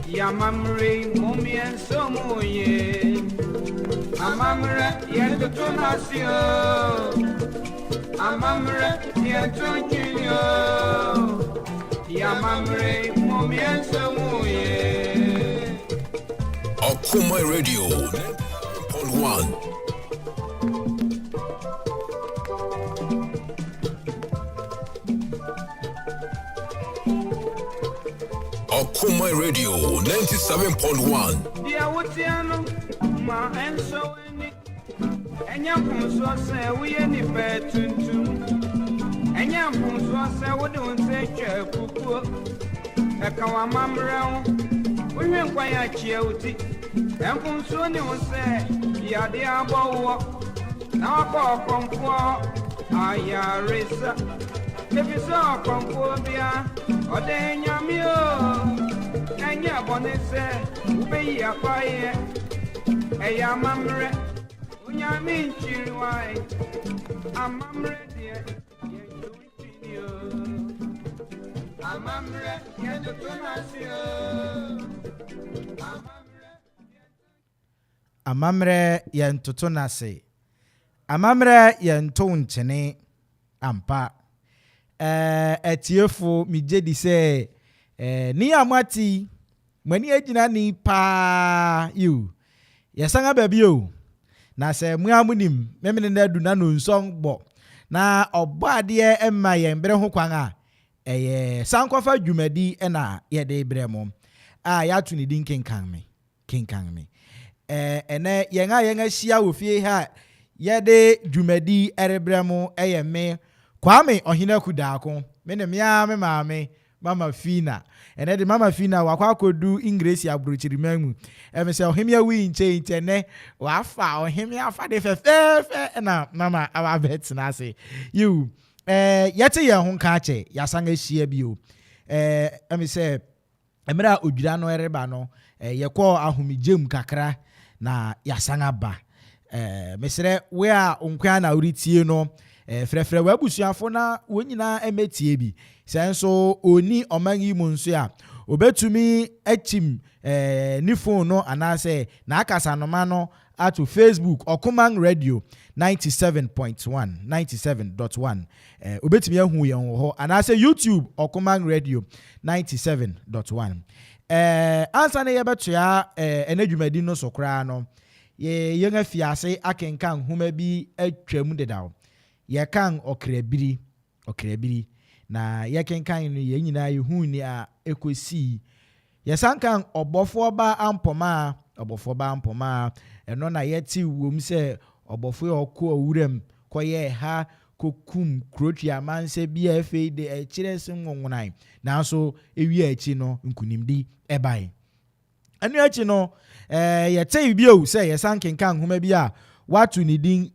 Yamammerɛ yi mom yɛnsɔ mu ye. Amammerɛ yɛntoto n'ase o. Amammerɛ yɛnto ntwene o. Yamammerɛ yi mom yɛnsɔ mu ye. Okomai Radio 1. Okomai Radio 97.1. Deɛ wotea no ma ɛnsɔ w'ani. Ɛnyɛ mfomsoɔ sɛ woyɛ nipa tuntum. Ɛnyɛ mfomsoɔ sɛ wode wo nsa atwa kukuo. Ɛka w'amammerɛ ho. Wohwɛ nkwan akyea wo ti. Ɛmfomsoɔ ne wo sɛ yadeɛ abɔ woɔ. Na wakɔ ɔkɔmfoɔ ayaresa. Efi sɛ ɔkɔmfoɔ bia ɔde nyame o. Ɛnyɛ bɔne sɛ wobɛyi apayɛ. Ɛyɛ amammerɛ. Onyame nkyiri wae. Amammerɛ deɛ yɛnto nkyini o. Amammerɛ yɛntoto n'ase o. Amammerɛ. Amammerɛ yɛntoto n'ase. Amammerɛ yɛnto nkyene ampa. Atiefo, megye di sɛ ne a moate yi, mo ani agyina ni paa yiw. Yɛsan aba bio. Na sɛ mo a monim, memene no adu na nonsɔn bɔ na ɔbɔ adeɛ ma yɛn bere ho kwan a, ɛyɛ sankɔfa dwumadi na yɛde brɛ mo a yɛato ne din Kenkan Me. Kenkan Me. Ɛnɛ yɛn a yɛn ahyia wɔ fie ha a yɛde dwumadi rebrɛ mo ɛyɛ me Kwame Ɔhenaku Daako, me ne me ara me maame Mama Fina. Ɛnɛ de Mama Fina wakɔ akɔdu Ingresi aburokyiriman mu. Ɛmi sɛ ɔhemea wi nkyɛn nti ɛnɛ wafa ɔhemea afade fɛfɛɛfɛ ɛna Mama aba abɛtena ase. Yiw, yɛte yɛn ho nka akyɛ, yɛasan ahyia bio. Ɛmi sɛ mmerɛ a odwira no ɛreba no, yɛkɔɔ ahomegye kakra na yɛasan aba. Mesrɛ wo a nkwa na woretie no, frɛfrɛ w'abusuafo na wɔn nyinaa mmɛtie bi. Sɛ nso ɔni ɔman yi mu nso a, obɛtumi akyim ne phone no anaasɛ n'akasanoma no ato Facebook Ɔkoman Radio 97.1 97.1. Obɛtumi ahu yɛn wɔ hɔ anaasɛ YouTube Ɔkoman Radio 97.1. Ansa na yɛbɛtoa ɛnɛ dwumadi no so koraa no, yɛn afiase akenkan nhoma bi atwam dedaw. Yɛkan Ɔkrabiri, Ɔkrabiri. Na yɛkenkan no yɛn nyinaa yɛhu nea ɛkɔsii. Yɛsan kan Ɔbɔfoɔ Ba Ampɔmaa, Ɔbɔfoɔ Ba Ampɔmaa. Ɛno na yɛte wom sɛ ɔbɔfoɔ a ɔkɔ wuram kɔyɛɛ ha kɔkum kurotua amansa bi a afei de ɛkyerɛ sɛ nwonwonan. Nanso ewie akyi no nkunimdi ɛbae. Ɛno akyi no, yɛte bio sɛ yɛsan kenkan nhoma bi a wato ne din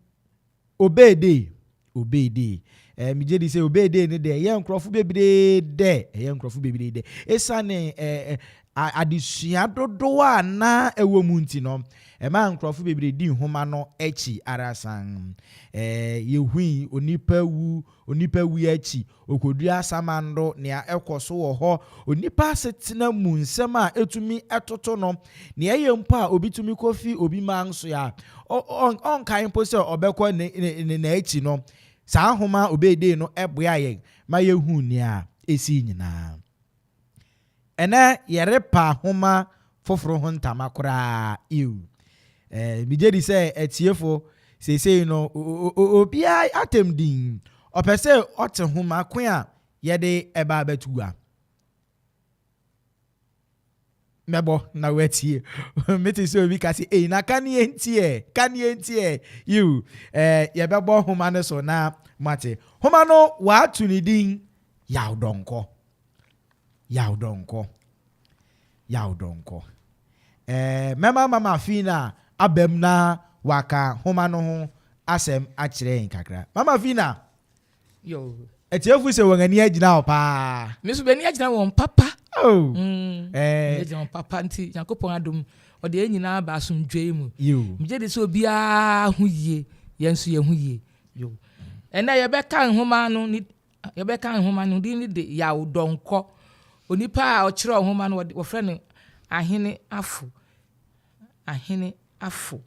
Obede. Obede. Megye di sɛ Obede ne deɛ ɛyɛ nkurɔfo bebree dɛ, ɛyɛ nkurɔfo bebree dɛ. Esiane adesua dodoɔ a na ɛwɔ mu nti no, ɛma nkurɔfo bebree di nhoma no akyi arasan. Yɛhui onipa wu, onipa wu akyi, okodua asamando, nea ɛkɔ so wɔ hɔ, onipa asetena mu nsɛm a etumi ɛtoto no, nea ɛyɛ mpo a obi tumi kɔfi obi man so a, ɔnkae mpo sɛ ɔbɛkɔ ne n'akyi no. Saa nhoma Obede no ɛboa yɛn ma yɛhu nea esi nyinaa. Ɛnɛ yɛrepa nhoma foforɔ ho ntama koraa ew. Megye di sɛ atiefo seesei no obiara atem din ɔpɛ sɛ ɔte nhoma ko a yɛde ɛba abɛto gua. Mɛbɔ na watie. Mete sɛ obi ka sɛ ei na kaneɛ ntiɛ, kaneɛ ntiɛ. Yiw, yɛbɛbɔ nhoma no so na moate. Nhoma no wɔato ne din Yawdɔnkɔ. Yawdɔnkɔ. Yawdɔnkɔ. Mɛma Mama Fina abam na waka nhoma no ho asɛm akyerɛ yɛn kakra. Mama Fina. Yo. Atiefo sɛ wɔn ani agyina hɔ paa. Me nso m'ani agyina wɔn papa. Oh. M'ani agyina wɔn papa nti Nyankopɔn adom ɔde yɛn nyinaa ba asomdwoe mu. Yo. Megye di sɛ obiara ho yie, yɛn nso yɛn ho yie. Yo. Ɛnɛ yɛbɛka nhoma no ne yɛbɛka nhoma no din ne de Yawdɔnkɔ. Onipa a ɔkyerɛw nhoma no wɔfrɛ no Ahene Afo. Ahene Afo.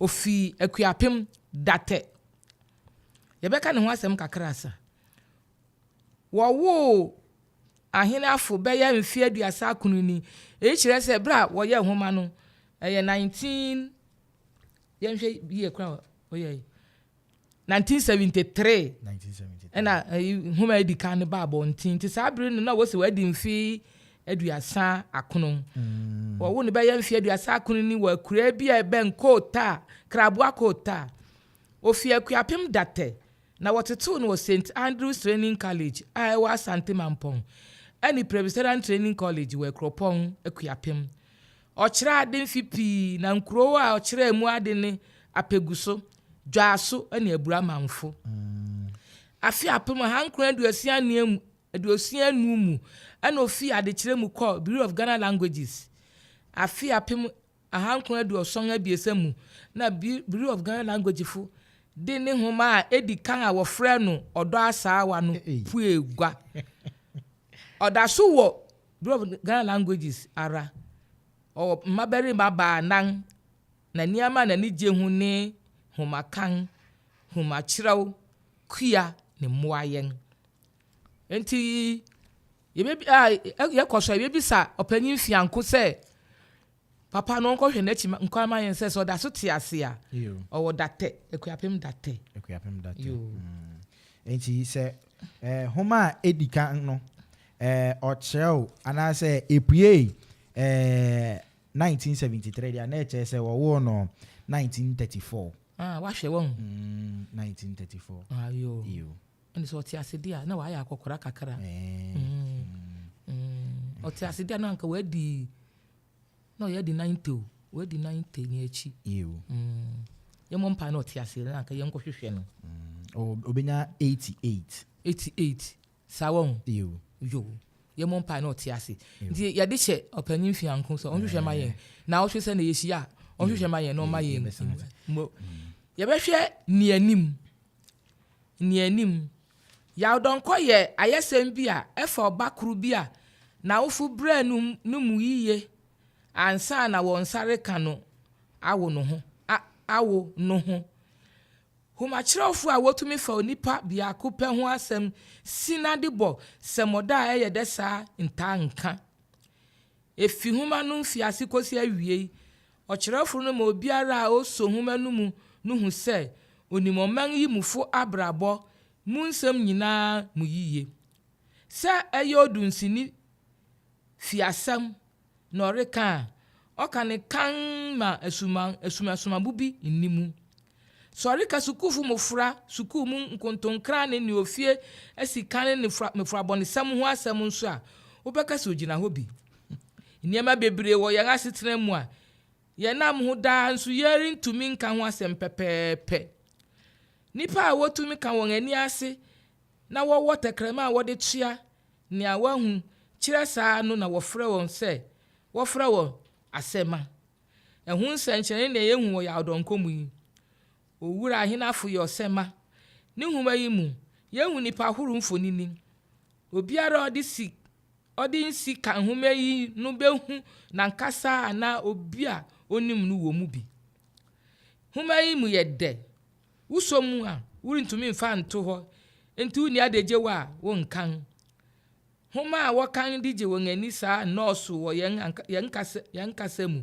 Ofi Akuapem, Datɛ. Yɛbɛka ne ho asɛm kakra asa. Wɔwoo Ahene Afo bɛyɛ mfe 39 ni. Eyi kyerɛ sɛ bere a wɔyɛɛ nhoma no, ɛyɛ 19 yɛnhwɛ yie koraa a wɔyɛe. 1973 ɛna nhoma a edi kan no ba abɔnten nti saa bere no na wɔsi wɔadi mfe 39. Wɔwo no bɛyɛ mfe 39 ni wɔ akuraa bi a ɛbɛn Kootaa, Kraboa Kootaa. Ofi Akuapem Datɛ na wɔtetew no wɔ St Andrews Training College a ɛwɔ Asante Mampɔn ɛne Presbyterian Training College wɔ Akuropɔn Akuapem. Ɔkyerɛ ade mfe pii na nkurow a ɔkyerɛɛ mu ade ne Apeguso, Dwaaso ne Aburamanfo. Afe 1965 mu ɛna ofii adekyerɛ mu kɔɔ Bureau of Ghana Languages. Afe 1973 mu na Bureau of Ghana Language fo de ne nhoma a edi kan a wɔfrɛ no Ɔdɔ Asaawa no pue gua. Ɔda so wɔ Bureau of Ghana Languages ara. Ɔwɔ mmabarima 4 na nneɛma a n'ani gye ho ne nhomakan, nhomakyerɛw, kua ne mmoayɛn. Nti yɛbɛbi a yɛkɔ so a yɛbɛbisa ɔpanyin Fianko sɛ papa no ɔnkɔhwɛ n'akyi nkwan ma yɛn sɛ ɔda so te ase a ɔwɔ Datɛ, Akuapem Datɛ. Akuapem Datɛ. Yo. Nti sɛ nhoma a edi kan no ɔkyerɛw anaasɛ epue 1973 deɛ, na ɛkyerɛ sɛ wɔwoo no 1934. Ah, wahwɛ wɔn. 1934. Ah, yo. Yo. Ɛne sɛ ɔte ase deɛ a na wayɛ akɔkora kakra. Ɔte ase deɛ a na anka wadi na ɔyɛ di 90 o, wadi 90 ní akyi. Yo. Yɛmmɔ mpa na ɔte ase na anka yɛnkɔhwehwɛ no. Obenya 88. 88 saa wɔn. Yo. Yo, yɛmmɔ mpa na ɔte ase nti yɛde hyɛ ɔpanyin Fianko sɛ ɔnhwehwɛ ma yɛn na ɔhwɛ sɛ na yɛhyia a ɔnhwehwɛ ma yɛn na ɔma yɛn Yɛbɛsan ase. Mo yɛbɛhwɛ nneanim nneanim. Yawdɔnkɔ yɛ ayɛsɛm bi a ɛfa ɔba koro bi a n'awofo brɛɛ no mu yiye ansa na wɔn nsa reka no awo no ho awo no ho. Homakyerɛwfo a wotumi fa onipa biako pɛ ho asɛm si n'ade bɔ sɛmɔda a ɛyɛ dɛ saa ntaa nka. Efi nhoma no mfiase kosi awiei, ɔkyerɛwfo no ma obiara a oso nhoma no mu no hu sɛ onim ɔman yi mufo abrabɔ mu nsɛm nyinaa mu yiye. Sɛ ɛyɛ odunsini fi asɛm na ɔreka a, ɔka ne kan ma asumasumabo bi nni mu. Sɛ ɔreka sukuufo mmofra sukuu mu nkontonkra ne nea ofie asikan ne mmofrabɔnesɛm ho asɛm nso a, wobɛka sɛ ogyina hɔ bi. Nneɛma bebree wɔ yɛn asetena mu a yɛnam ho daa nso yɛrentumi nka ho asɛm pɛpɛɛpɛ. Nnipa a wotumi ka wɔn ani ase na wɔwɔ tɛkrɛma a wɔde toa nea wɔahu kyerɛ saa no na wɔfrɛ wɔn sɛ wɔfrɛ wɔn asɛma. Ɛho nsɛnkyerɛnne na yɛhu wɔ Yawdɔnkɔ mu yi. Owura Ahenafo yɛ ɔsɛma. Ne nhoma yi mu, yɛhu nnipa ahorow mfonini. Obiara a ɔde nsi ka nhoma yi no behu n'ankasa anaa obi a onim no wɔ mu bi. Nhoma yi mu yɛ dɛ. Wosɔ mu a, worentumi mfa nto hɔ nti wonni adagyew a wonkan. Nhoma a wɔkan de gye wɔn ani saa nnɔɔso wɔ yɛn kasa mu.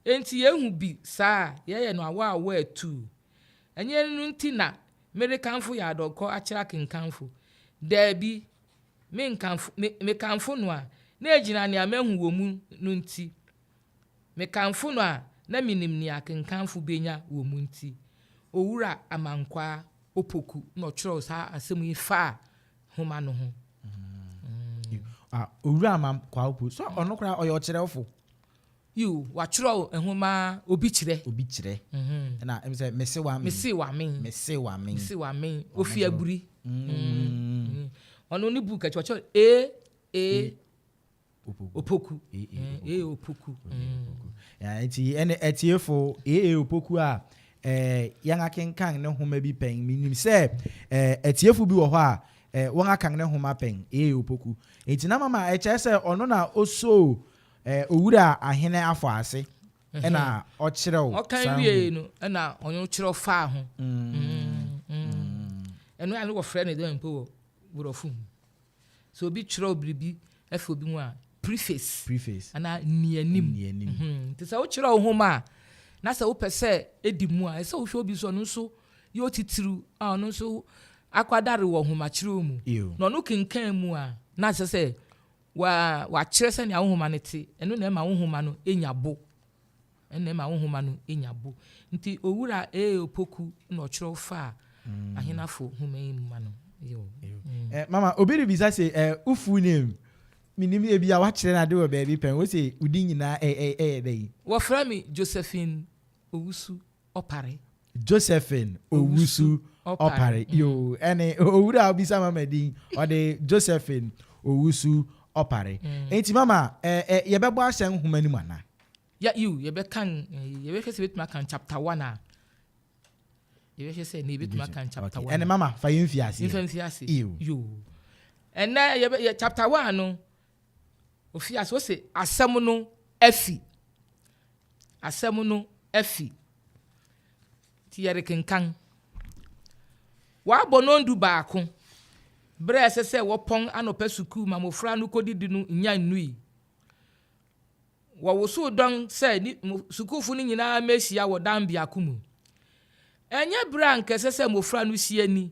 Enti yɛhu bi saa a, yɛyɛ no awɔawɔ atuu. Ɛnyɛ no nti na merekamfo Yawdɔnkɔ akyerɛ akenkanfo. Daabi, mekamfo no a, na egyina nea mahu wɔ mu no nti. Mekamfo no a, na minim nea akenkanfo benya wɔ mu nti. Owura Amankwaa Opoku na ɔkyerɛw saa asɛm yi faa nhoma no ho. Ah, Owura Amankwaa Opoku so ɔno koraa ɔyɛ ɔkyerɛwfo. Yiw, wakyerɛw nhoma Obi Kyerɛ. Obi Kyerɛ. Ɛna ɛm sɛ Mese Wa Men. Mese Wamen. Mese Wamen. Mese Wamen. Ofi Aburi. Ɔno ne book akyi ɔkyerɛw A A Opoku. Opoku. A A A Opoku. Ya, nti ɛne ɛtiefo A A Opoku a yɛn akenkan ne nhoma bi pɛn, menim sɛ ɛtiefo bi wɔ hɔ a Wɔn akan ne nhoma pɛn AA Opoku. Enti na mama ɛkyerɛ sɛ ɔno na osoo Owura Ahene afɔ ase ɛna ɔkyerɛw Ɔkan saa wiei nhoma. no ɛna ɔno kyerɛw faa ho. Ɛno a ne wɔfrɛ no dɛn mpo wɔ Borɔfo mu? Sɛ obi kyerɛw biribi fa obi ho a, preface. Preface. Anaa nnianim. Nnianim. Nti sɛ wokyerɛw nhoma a, na sɛ wopɛ sɛ edi mu a, ɛsɛ sɛ wohwɛ obi nso ɔno nso yɛ otitiriw a ɔno nso akwadare wɔ nhomakyerɛw mu. Na ɔno kenkan mu a, na ɛsɛ sɛ wa wakyerɛ sɛnea wo nhoma no te. Ɛno na ɛma wo nhoma no nya bo. Ɛno na ɛma wo nhoma no nya bo. Nti Owura A. Opoku na ɔkyerɛw faa Ahenafo nhoma yi mu ma no. Yo. Eh, mama, obi rebisa se, eh, wo full name? Menim ebi a wakyerɛ no ade wɔ baabi pɛn. Wo se wo din nyinaa ɛyɛ dɛn? Wɔfrɛ me Josephine Owusu Ɔpare. Josephine Owusu Ɔpare. Yoo, ɛne owura a obisa mama din, ɔde Josephine Owusu Ɔpare. Enti mama, ɛ, ɛ, yɛbɛbɔ ahyɛ nhoma no mu anaa? Ya, yiw, yɛbɛkan, yɛbɛhwɛ sɛ yɛbɛtumi akan chapter one a. Yɛbɛhwɛ sɛ ne yɛbɛtumi akan chapter one. Ɛne mama, fa yɛn fi ase. Yɛmfa mfi ase. Yiw. Yoo. Ɛnɛ, yɛbɛ, yɛ, chapter one no, ofi ase, ose asɛm no afi. Asɛm no afi. Nti yɛrekenkan. Wɔabɔ nnɔndu baako, bere a ɛsɛ sɛ wɔpɔn anɔpa sukuu ma mmofra no kodidi no nnya nnui. Wɔwosow dɔn sɛ sukuufo no nyinaa mmehyia wɔ dan biako mu. Ɛnyɛ bere a anka ɛsɛ sɛ mmofra no hyia ni,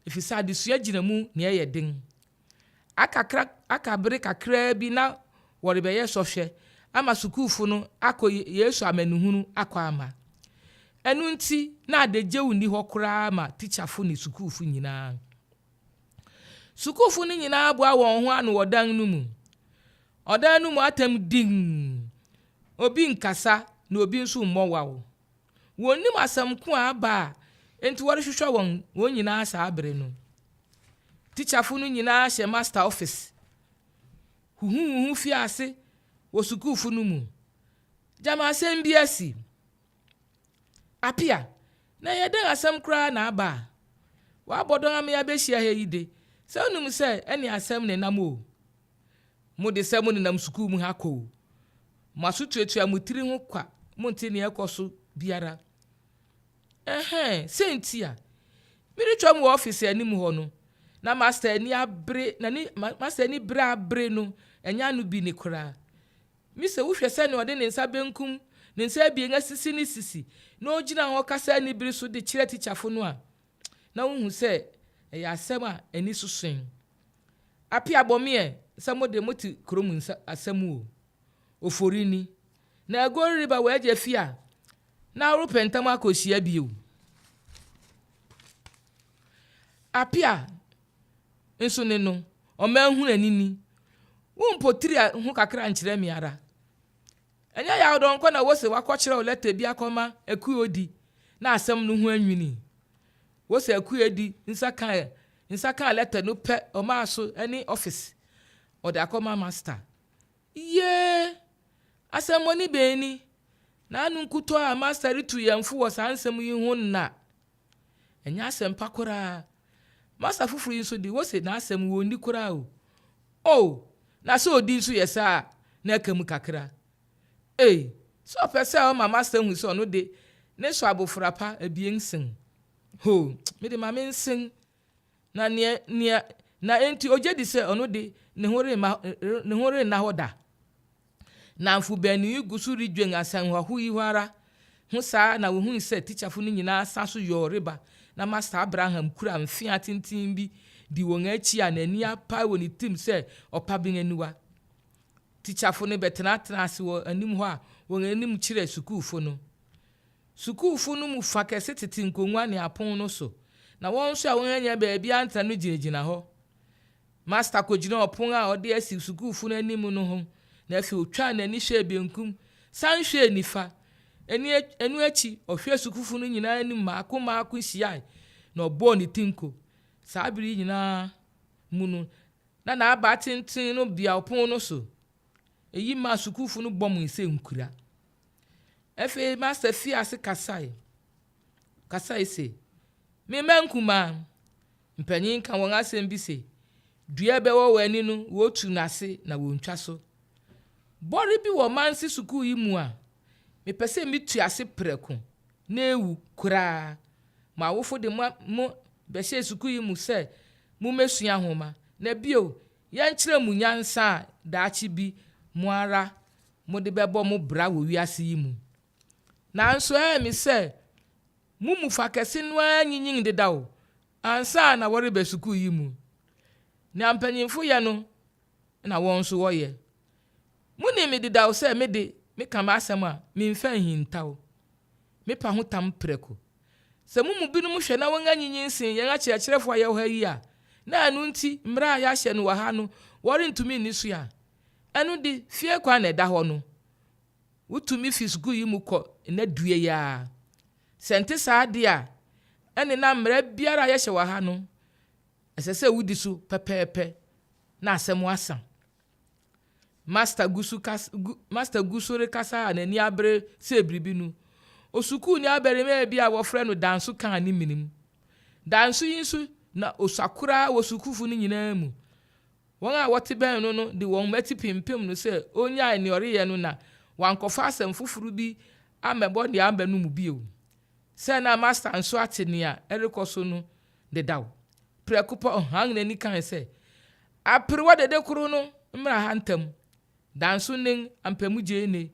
efisɛ adesua gyina mu na ɛyɛ den. Aka kra aka bere kakraa bi na wɔrebɛyɛ sɔhwɛ ama sukuufo no akɔ Yesu amanehunu akɔ ama. Ɛno nti, na adagyew nni hɔ koraa ma tikyafo ne sukuufo nyinaa. Sukuufo no nyinaa boa wɔn ho ano wɔ dan no mu. Ɔdan no mu atam dinn. Obi nkasa na obi nso mmɔ waw. Wonnim asɛm ko a aba a enti wɔrehwehwɛ wɔn wɔn nyinaa saa bere no. Tikyafo no nyinaa hyɛ masta office. Huhuhuhu fii ase wɔ sukuufo no mu. Gyama asɛm bi asi. Apia, na ɛyɛ dɛn asɛm koraa na aba a woabɔ dɔn ama yɛabehyia ha yi de? Sɛ wunim sɛ ɛne asɛm na ɛnam oo. Mo de sɛ monenam sukuu mu ha kɔ o, mo aso tuatua mo tiri ho kwa, monte nea ɛkɔ so biara. Ɛhɛn, sɛ nti a, meretwam wɔ ɔfese anim hɔ no, na Master ani abere, n'ani, Master ani bere abere no, ɛnyɛ ano bi ni koraa. Mise wohwɛ sɛnea ɔde ne nsa benkum, ne nsa abien asisi ne sisi, na ogyina hɔ kasa anibere so de kyerɛ tikyafo no a, na wuhu sɛ ɛyɛ asɛm a ani so swen. Apia bɔ me ɛ sɛ mo de mote kurom nsa asɛm o. Ofori ni. Na agoru reba w'agya fie a, na worepɛ ntɛm akɔhyia bio. Apia nso ne no, ɔmanhunu anini. Wompotiri ho kakra nkyerɛ me ara. Ɛnyɛ yaw dɔnkɔ na wose wakɔkyerɛw lɛtɛ bi akɔma Akuodi na asɛm no ho anwini. Wose Akuodi nsa kaa nsa kaa lɛtɛ no pɛ ɔmaa so ne ɔfese ɔde akɔma masta. Yee! Asɛmmɔne bɛn ni? N'ano nkutoo a masta retu yɛn fo wɔ saa nsɛm yi ho nna. Ɛnyɛ asɛm pa koraa. Masta foforo yi nso de, wose n'asɛm wɔnni koraa o. Oh, na sɛ odi nso yɛ saa a, na ɛka mu kakra. Ei, sɛ ɔpɛ sɛ ɔma Master hu sɛ ɔno de, ne sɔ abofra pa abien sen. Ho, me de ma mensen. Na nea, nea, na enti ogye di sɛ ɔno de, ne ho remma, ne ho renna hɔ da. Nnamfo baanu yi gu so redwen asɛnhɔho yi ho ara ho saa na wohui sɛ tikyafo no nyinaa sa so yɔɔ reba na Masta Abraham kura mfea tenten bi di wɔn akyi a n'ani apae wɔ ne tirim sɛ ɔpaben aniwa. Tikyafo no bɛtenatenaa ase wɔ anim hɔ a wɔn anim kyerɛ sukuufo no. Sukuufo no mu fa kɛse tete nkongua ne apon no so, na wɔn nso a wɔannya baabi antra no gyinagyina hɔ. Masta kogyinaa ɔpon a ɔde asi sukuufo no anim no ho, na afei otwaa n'ani hwɛɛ benkum, san hwɛɛ nifa. Ɛno akyi, ɔhwɛɛ sukuufo no nyinaa anim mmaako mmaako hyiae, na ɔbɔɔ ne ti nko. Saa bere yi nyinaa mu no, na n'abaa tenten no bea ɔpon no so. Eyi maa sukuufo no bɔmee sɛ nkura. Afei Masta fii ase kasae. Ɔkasae se, Me mma nkumaa! Mpanyin ka wɔn asɛm bi se, Dua bɛwɔ w'ani no, wotu n'ase na wontwa so. Bɔre bi wɔ Manse sukuu yi mu a, mepɛ sɛ mitu ase prɛko na ewu koraa. Mo awofo de mo mo bɛhyɛɛ sukuu yi mu sɛ mummesua nhoma, na bio, yɛnkyerɛ mo nyansa a daakye bi mo ara mode bɛbɔ mo bra wɔ wiase yi mu. Nanso ɛyɛ me sɛ mo mu fa kɛse no ara anyinyin dedaw ansa na wɔreba sukuu yi mu. Nea mpanyimfo yɛ no na wɔn nso wɔyɛ. Munim me dedaw sɛ me de, meka m'asɛm a, memfa nhintaw. Mepa ho tam prɛko. Sɛ mo mu binom hwɛ na wɔanyinyin sen yɛn akyerɛkyerɛfo a yɛwɔ ha yi a, na ɛno nti mmara a yɛahyɛ no wɔ ha no wɔrentumi nni so a, ɛno de, fie kwan na ɛda hɔ no. Wotumi fi sukuu yi mu kɔ nnɛ due yi ara. Sɛ ɛnte saa de a, ɛnde na mmara biara a yɛhyɛ wɔ ha no, ɛsɛ sɛ wodi so pɛpɛɛpɛ na asɛm asa. Master gu so kas gu Master gu so rekasa a n'ani abere sɛ biribi no, osukuuni abarimaa bi a wɔfrɛ no Danso kaa ne menem. Danso yi nso, na osua koraa wɔ sukuufo no nyinaa mu. Wɔn a wɔte bɛn no no de wɔn mmati pempem no sɛ onnyae nea ɔreyɛ no na wankɔfa asɛm foforo bi ammɛbɔ nea aba no mu bio. Sɛ na Master nso ate nea ɛrekɔ so no dedaw. Prɛko pɛ ɔhan n'ani kae sɛ, Aperewa dede koro no mmra ha ntɛm. Danso nen ampamu gyeene.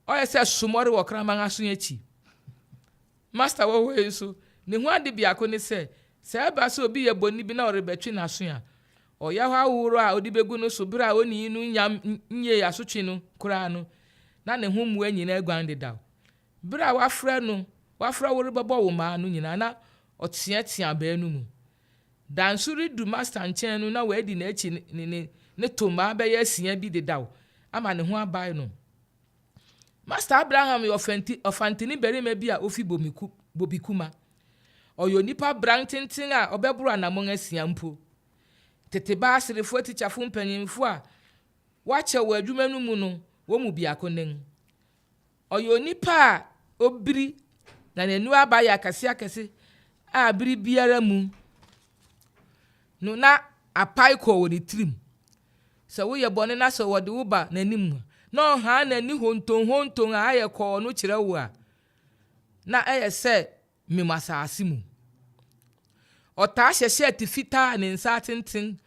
Ɔyɛ sɛ sommɔre wɔ kraman aso akyi. Master wɔ hɔ yi nso, ne ho ade biako ne sɛ, sɛ ɛba sɛ obi yɛ bɔne bi na ɔrebɛtwe n'aso a, ɔyaw ahorow a ɔde begu no so bere a onii no nnya nnyee asotwe no koraa no, na ne ho mmoa nyinaa aguan dedaw. Bere a wɔafrɛ no, wɔafrɛ wo rebɛbɔ wo mmaa no nyinaa, na ɔteɛteɛ abaa no mu. Danso redu Master nkyɛn no, na wadi n'akyi ne ne ne to mmaa bɛyɛ asia bi dedaw ama ne ho abae no. Master Abraham yɛ ɔfanti, ɔfantini barima bi a ofi Bomiku, Bobikuma. Ɔyɛ onipa bran tenten a ɔbɛboro anammɔn asia mpo. Tete Baaserefo atikyafo mpanyimfo a wɔakyɛ wɔ adwuma no mu no, wɔn mu biako nen. Ɔyɛ onipa a obiri na n'aniwa aba yɛ akɛseakɛse a bere biara mu no na apae kɔɔ wɔ ne tirim. Sɛ woyɛ bɔne na sɛ wɔde wo ba n'anim na ɔhan n'ani hontonhonton a ayɛ kɔɔ no kyerɛ wo a, na ɛyɛ sɛ mem asase mu. Ɔtaa hyɛ hyɛɛte fitaa a ne nsa atenten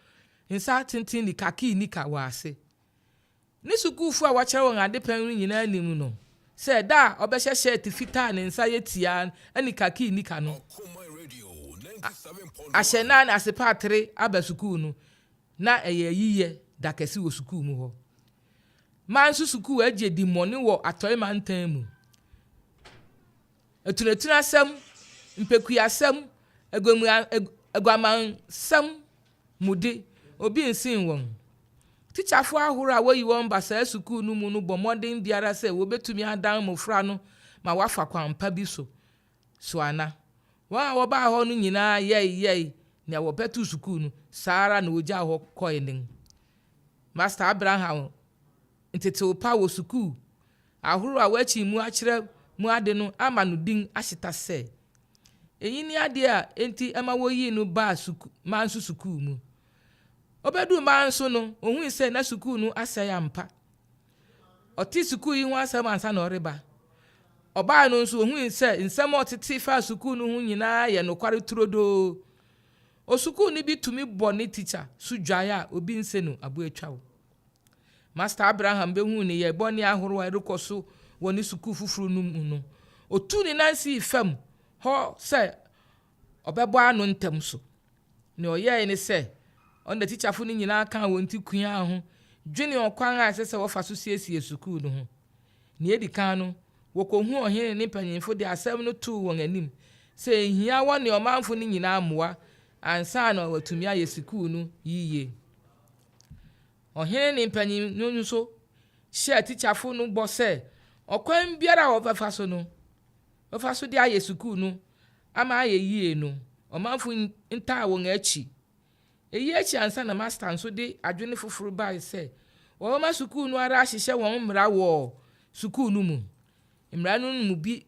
nsa atenten ne kakii nika wɔ ase. Ne sukuufo a wakyerɛ wɔn ade pɛn no nyinaa nim no sɛ da a ɔbɛhyɛ hyɛɛte fitaa a ne nsa yɛ tiaa ne kakii nika no ahyɛ na ne asepaatere aba sukuu no, na ɛyɛ ayiyɛ da kɛse wɔ sukuu mu hɔ. Manso Sukuu agye dimmɔne wɔ Atɔe Mantam mu. Atunatunasɛm, mpekuasɛm, aguamansɛm mu de, obi nsen wɔn. Tikyafo ahorow a woyi wɔn ba saa sukuu no mu no bɔ mmɔden biara sɛ wobetumi adan mmofra no ma wɔafa kwan pa bi so. So ana? Wɔn a wɔbaa hɔ no nyinaa yɛe yɛe nea wɔpɛ too sukuu no, saa ara na wogyaw hɔ kɔe nen. Master Abraham ntetew pa wɔ sukuu ahorow a wɔakyin mu akyerɛ mu ade no ama no din ahyeta sɛ. Eyi ne ade a enti ɛma woyii no baa suku Manso Sukuu mu. Obeduu Manso no, ohui sɛ na sukuu no asɛe ampa. Ɔtee sukuu yi ho asɛm ansa na ɔreba. Ɔbae no nso, ohui sɛ nsɛm a ɔtetee faa sukuu no ho nyinaa yɛ nokware turodoo. Osukuuni bi tumi bɔ ne tikya so dwae a obi nse no aboatwaw. Master Abraham behuu nneyɛe bɔne ahorow a ɛrekɔ so wɔ ne sukuu foforo no mu no, otuu ne nan sii fam hɔ sɛ ɔbɛbɔ ano ntɛm so. Nea ɔyɛe ne sɛ, ɔne n'atikyafo no nyinaa kaa wɔn ti kuaa ho dwenee ɔkwan a ɛsɛ sɛ wɔfa so siesie sukuu no ho. Nea edi kan no, wokohuu ɔhene ne ne mpanyimfo de asɛm no too wɔn anim sɛ ehia wɔne ɔmanfo no nyinaa mmoa ansa na wɔatumi ayɛ sukuu no yiye. Ɔhene ne mpanyin no nso hyɛɛ atikyafo no bɔ sɛ ɔkwan biara a wɔbɛfa so no, wɔbɛfa so de ayɛ sukuu no ama ayɛ yiye no, ɔmanfo ntaa wɔn akyi. Eyi akyi ansa na Master nso de adwene foforo bae sɛ wɔbɛma sukuu no ara ahyehyɛ wɔn mmara wɔ sukuu no mu. Mmara no mu bi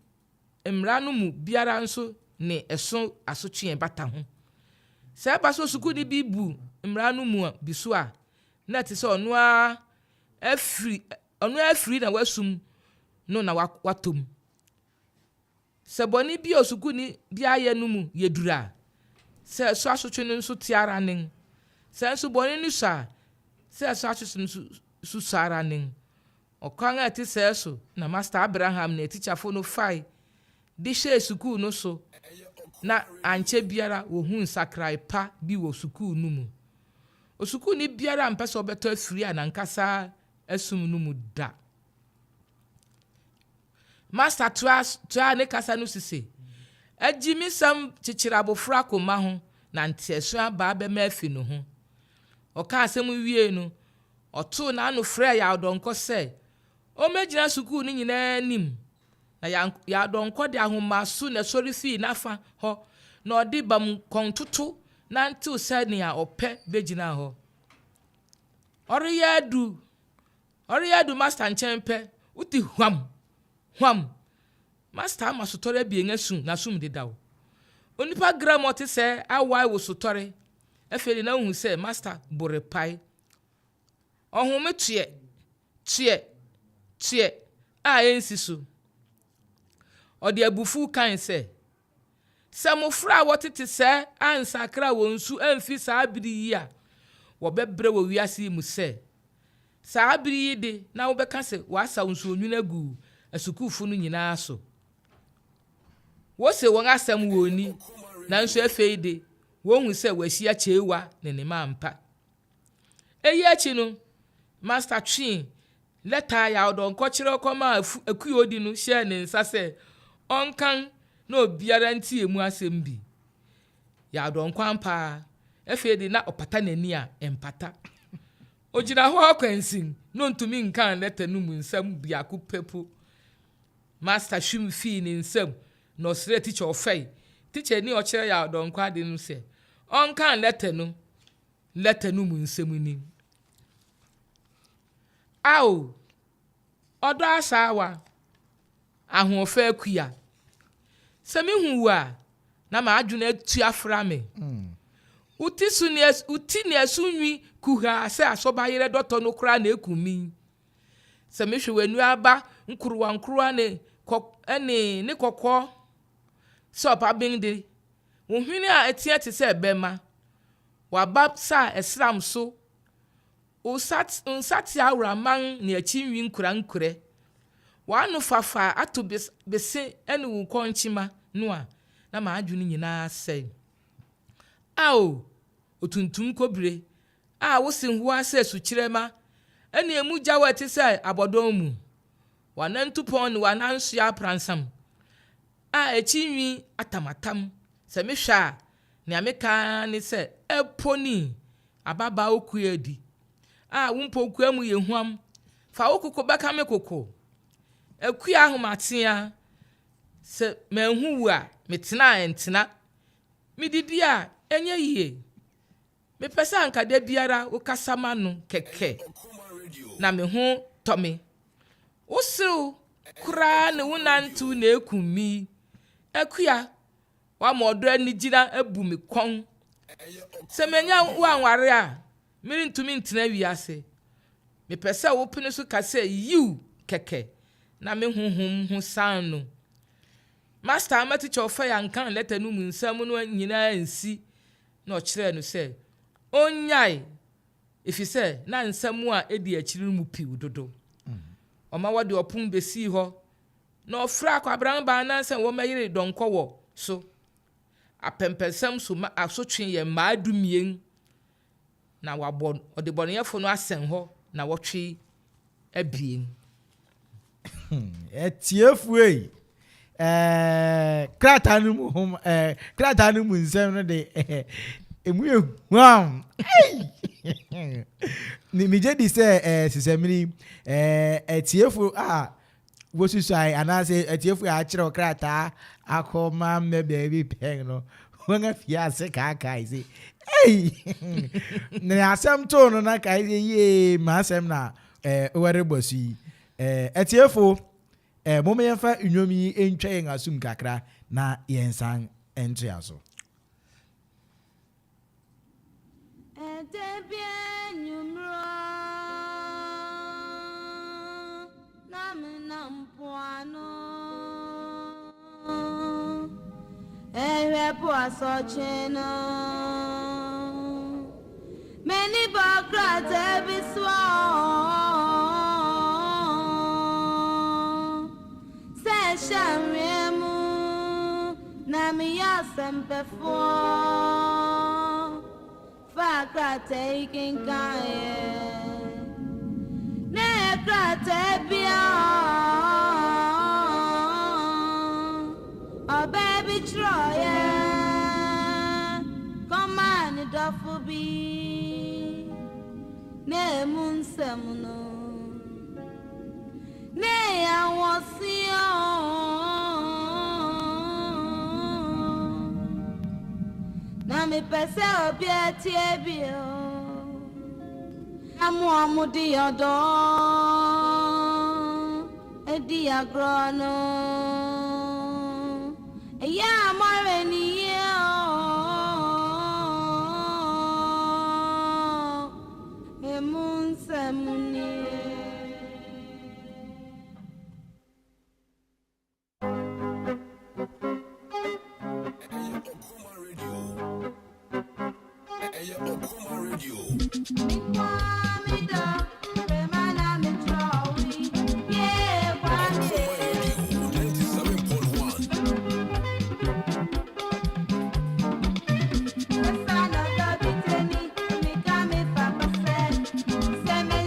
mmara no mu biara nso ne ɛso asotwe bata ho. Sɛ ɛba sɛ osukuuni bi bu mmara no mu bi so a, na ɛte sɛ ɔno ara afiri ɔno ara afiri na wasum no na watɔ mu. Sɛ bɔne bi a osukuuni bi ayɛ no mu yɛ duru a, sɛ ɛso asotwe no nso te ara nen. Sɛ nso bɔne no sua a, sɛ ɛso asotwe no nso sua ara nen. Ɔkwan a ɛte sɛɛ so na Masta Abraham ne atikyafo no fae de hyɛɛ sukuu no so na ankyɛ biara wohuu nsakrae pa bi wɔ sukuu no mu. Osukuuni biara ampɛ sɛ ɔbɛtɔ afiri a n'ankasa asum no mu da. Masta toaa ne kasa no so se, Agyimisɛm kyekyere abofra koma ho na nteɛso abaa bɛma afi ne ho. Ɔkaa asɛm yi wiei no, ɔtoo n'ano frɛɛ Yaw Donkor sɛ ommegyina sukuu no nyinaa anim Na Yaw Donkor de ahomaso na ɛsɔre fii n'afa hɔ na ɔde bamkɔntoto nantew sɛnea ɔpɛ begyinaa hɔ. Ɔreyɛ adu ɔreyɛ adu Masta nkyɛn pɛ, wote huam! Huam! Masta ama sotɔre abien asu n'asom dedaw. Onipa gram a ɔte sɛɛ awae wo sotɔre. Afei de na wuhu sɛ Masta bo repae. Ɔhome teɛ, teɛ, teɛ a ensi so. Ɔde abufuw kae sɛ, Sɛ mmofra a wɔtete sɛɛ ansakra wɔn su amfi saa bere yi a, wɔbɛbrɛ wɔ wiase yi mu sɛ. Saa bere yi de na wobɛka sɛ wɔasaw nsuonwini agu asukuufo no nyinaa so. Wose wɔn asɛm wɔ ni, nanso afei de wohu sɛ wɔahyia Chewa ne ne mma ampa. Eyi akyi no, Masta twee lɛta a Yaw-Donkor kyerɛw kɔmaa Akuodi no hyɛɛ ne nsa sɛ ɔnkan na obiara ntie emu asɛm bi. Yaw-Donkor ampa ara, afei de na ɔpata n'ani a ɛmpata. Ogyina hɔ akwansin na ontumi nkan lɛta no mu nsɛm biako pɛ po. Masta hwim fii ne nsam na ɔsrɛɛ tikya ɔfɛe tikyani a ɔkyerɛ Yaw-Donkor ade no sɛ ɔnkan lɛta no. Lɛtɛ no mu nsɛm ni. Ao, ɔdɔ asaawa, ahoɔfɛ akua, sɛ mihu wo a, na m'adwene atu afra me. Wo ti so ne wo ti ne ɛso nwi kuhaa sɛ asɔbayerɛ dɔtɔ no koraa na ekum me. Sɛ mehwɛ w'anuaba nkorowankorowa ne kɔ ne ne kɔkɔɔ sɛ ɔpaben de, wo hwene a ɛteɛ te sɛ bɛmma, W'abasa a ɛsram so, wo nsateaa wuraman ne akyi nwi nkurankurɛ, w'ano fafa a ato bese ne wo kɔnkyema no a, na m'adwene nyinaa asɛe. Ao, otuntum kobire a wo se hoa sɛ sukyerɛmma ne emu gyaw a ɛte sɛ abɔdɔn mu, w'anantupɔn ne w'anansoɛ apransam a akyi nwi atamatam, sɛ mehwɛ a, Nea meka ara ne sɛ, Ɛpo ni, ababaa okua adi, a wo mpokua mu yɛ huam, fa wo koko bɛka me koko. Akua ahomatea, sɛ manhu wo a, metena a ɛntena, mididi a, ɛnyɛ yie. Mepɛ sɛ anka da biara wokasa m'ano kɛkɛ na me ho tɔ me. Wo serew koraa ne wo nantew na ekum me yi. Akua, Woama ɔdɔ anigyina abu me kɔn. Sɛ mannya wo anware a, merentumi ntena wiase. Mepɛ sɛ wopene so ka sɛ yiw kɛkɛ na me honhom ho san no. Master amma tikya ɔfɛe ankan lɛtɛ no mu nsɛm no nyinaa ansi na ɔkyerɛɛ no sɛ onnyae efisɛ na nsɛm a edi akyiri no mu piw dodo. Ɔma wɔde ɔpon besii hɔ Na ɔfrɛɛ akwabran baanan sɛ wɔmmɛyere dɔnkɔ wɔ so. Apɛmpɛnsɛm so ma asotwe yɛ mmaa dumien, na wɔabɔ ɔdebɔneyɛfo no asɛn hɔ nnawɔtwe abien. Atiefo ei, ɛɛ krataa no mu hom ɛɛ krataa no mu nsɛm no de ɛɛ emu yɛ huam. Ei! Megye di sɛ ɛɛ sesɛmiri ɛɛ atiefo a wosusuae anaasɛ atiefo a akyerɛw krataa akɔma mmɛ baabi pɛn no, wɔafi ase kaakae se, Ei! Ne asɛm too no na kae sɛ, Yee, m'asɛm na eh, wɔrebɔ so yi. Eh, atiefo, eh, momma yɛmfa nnwom yi ntwa yɛn asom kakra na yɛnsan ntoa so. Da bi anwummere na menam mpoano Ɛhwɛ po asɔkye no M'ani bɔ krataa bi so Sɛ ɛhyɛ anwea mu na meyɛ asɛmpɛfoɔ Fa krataa yi kenkan ɛ Na ɛyɛ krataa bi a ɔbaa bi kyerɛwee kɔmaa ne dɔfo bi. Na emu nsɛm no, na ɛyɛ awɔse Na mepɛ sɛ obiara tie bi o. Na mo a mode ɔdɔ di agorɔ no, ɛyɛ a moahwɛ no yie o. Emu nsɛm nie. Ɛyɛ Okoma Radio. Ɛyɛ Okoma Radio. Okoma Radio 97.1. Ɛyɛ Okoma Radio 97.1.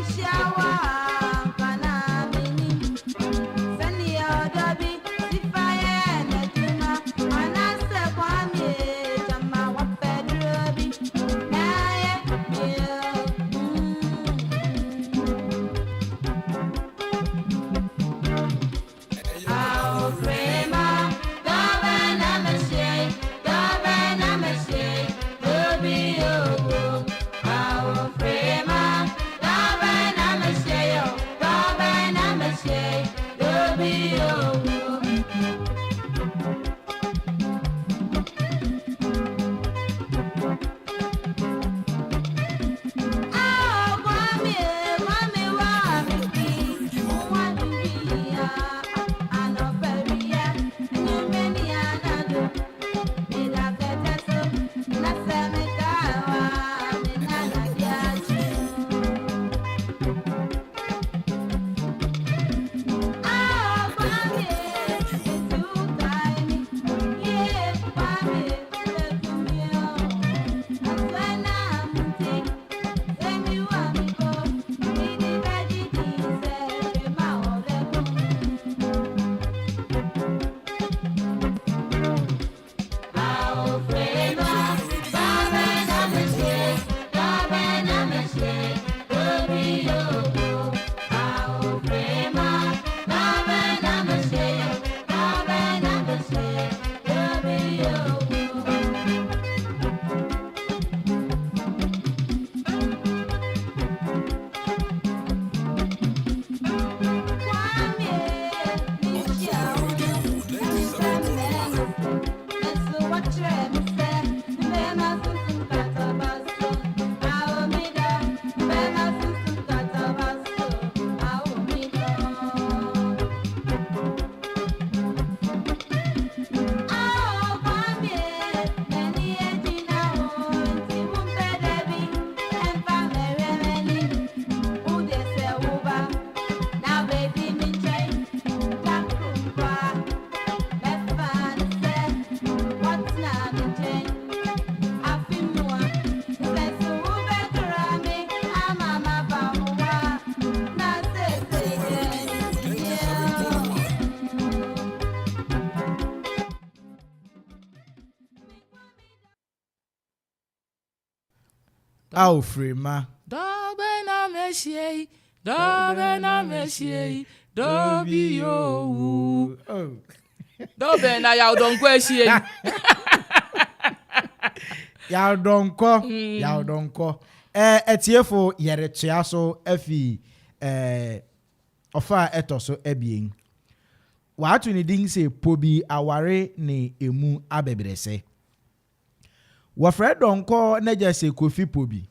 Okoma Radio 97.1. A ofiri ma. Dɔbɛ na mehyia yi, dɔbɛ na mehyia yi, dɔbi owu. Oh. Dɔbɛ na Yaw Donkor ahyia yi. Yaw Donkor, Yaw Donkor. Eh, atiefo yɛretoa so afi eh, ɔfa a ɛtɔ so abien. Wɔato ne din sɛ Pobi Aware ne Emu Abɛbrɛsɛ. Wɔfrɛ Donkor n'agya sɛ Kofi Pobi.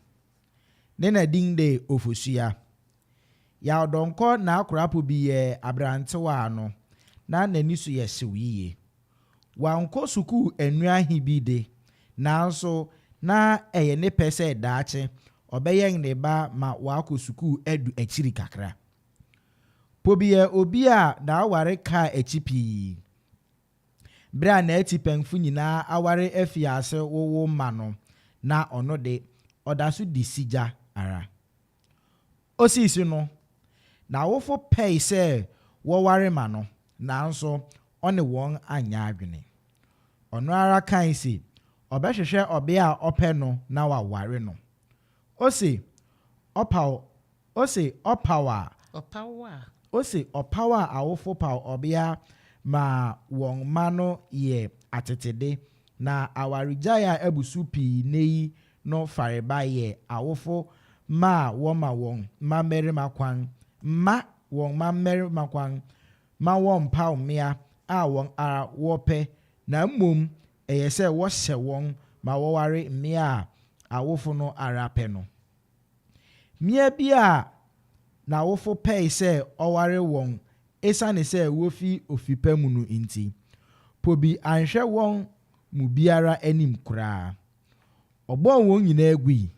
Ne na din de Ofosua. Yaw Donkor n'akorapo bi yɛ aberantewa ano na n'ani so yɛ hyew yiye. Wankɔ sukuu annu ahe bi de, nanso na ɛyɛ ne pɛ sɛ daakye ɔbɛyɛn ne ba ma wakɔ sukuu adu akyiri kakra. Pobi yɛ obi a n'aware kaa akyi pii. Bere a n'atipɛnfo nyinaa aware afi ase wowo mma no, na ɔno de, ɔda so di sigya ara. Osii so no, n'awofo pɛe sɛ wɔware ma no, nanso ɔne wɔn anyɛ adwene. Ɔno ara kae se ɔbɛhwehwɛ ɔbea a ɔpɛ no na waware no. Ose ɔpaw ose ɔpaw a Ɔpaw a. Ose ɔpaw a awofo paw ɔbea ma wɔn mma no yɛ atetede, na awaregyae a abu so pii nnɛyi no fareba yɛ awofo ma a wɔma wɔn mmammarima kwan mma wɔn mmammarima kwan ma wɔmpaw mmea a wɔn ara wɔpɛ na mmom ɛyɛ sɛ wɔhyɛ wɔn ma wɔware mmea a awofo no ara pɛ no. Mmea bi a n'awofo pɛe sɛ ɔware wɔn esiane sɛ wofi ofi pa mu no nti, Pobi anhwɛ wɔn mu biara anim koraa. Ɔbɔɔ wɔn nyinaa gui.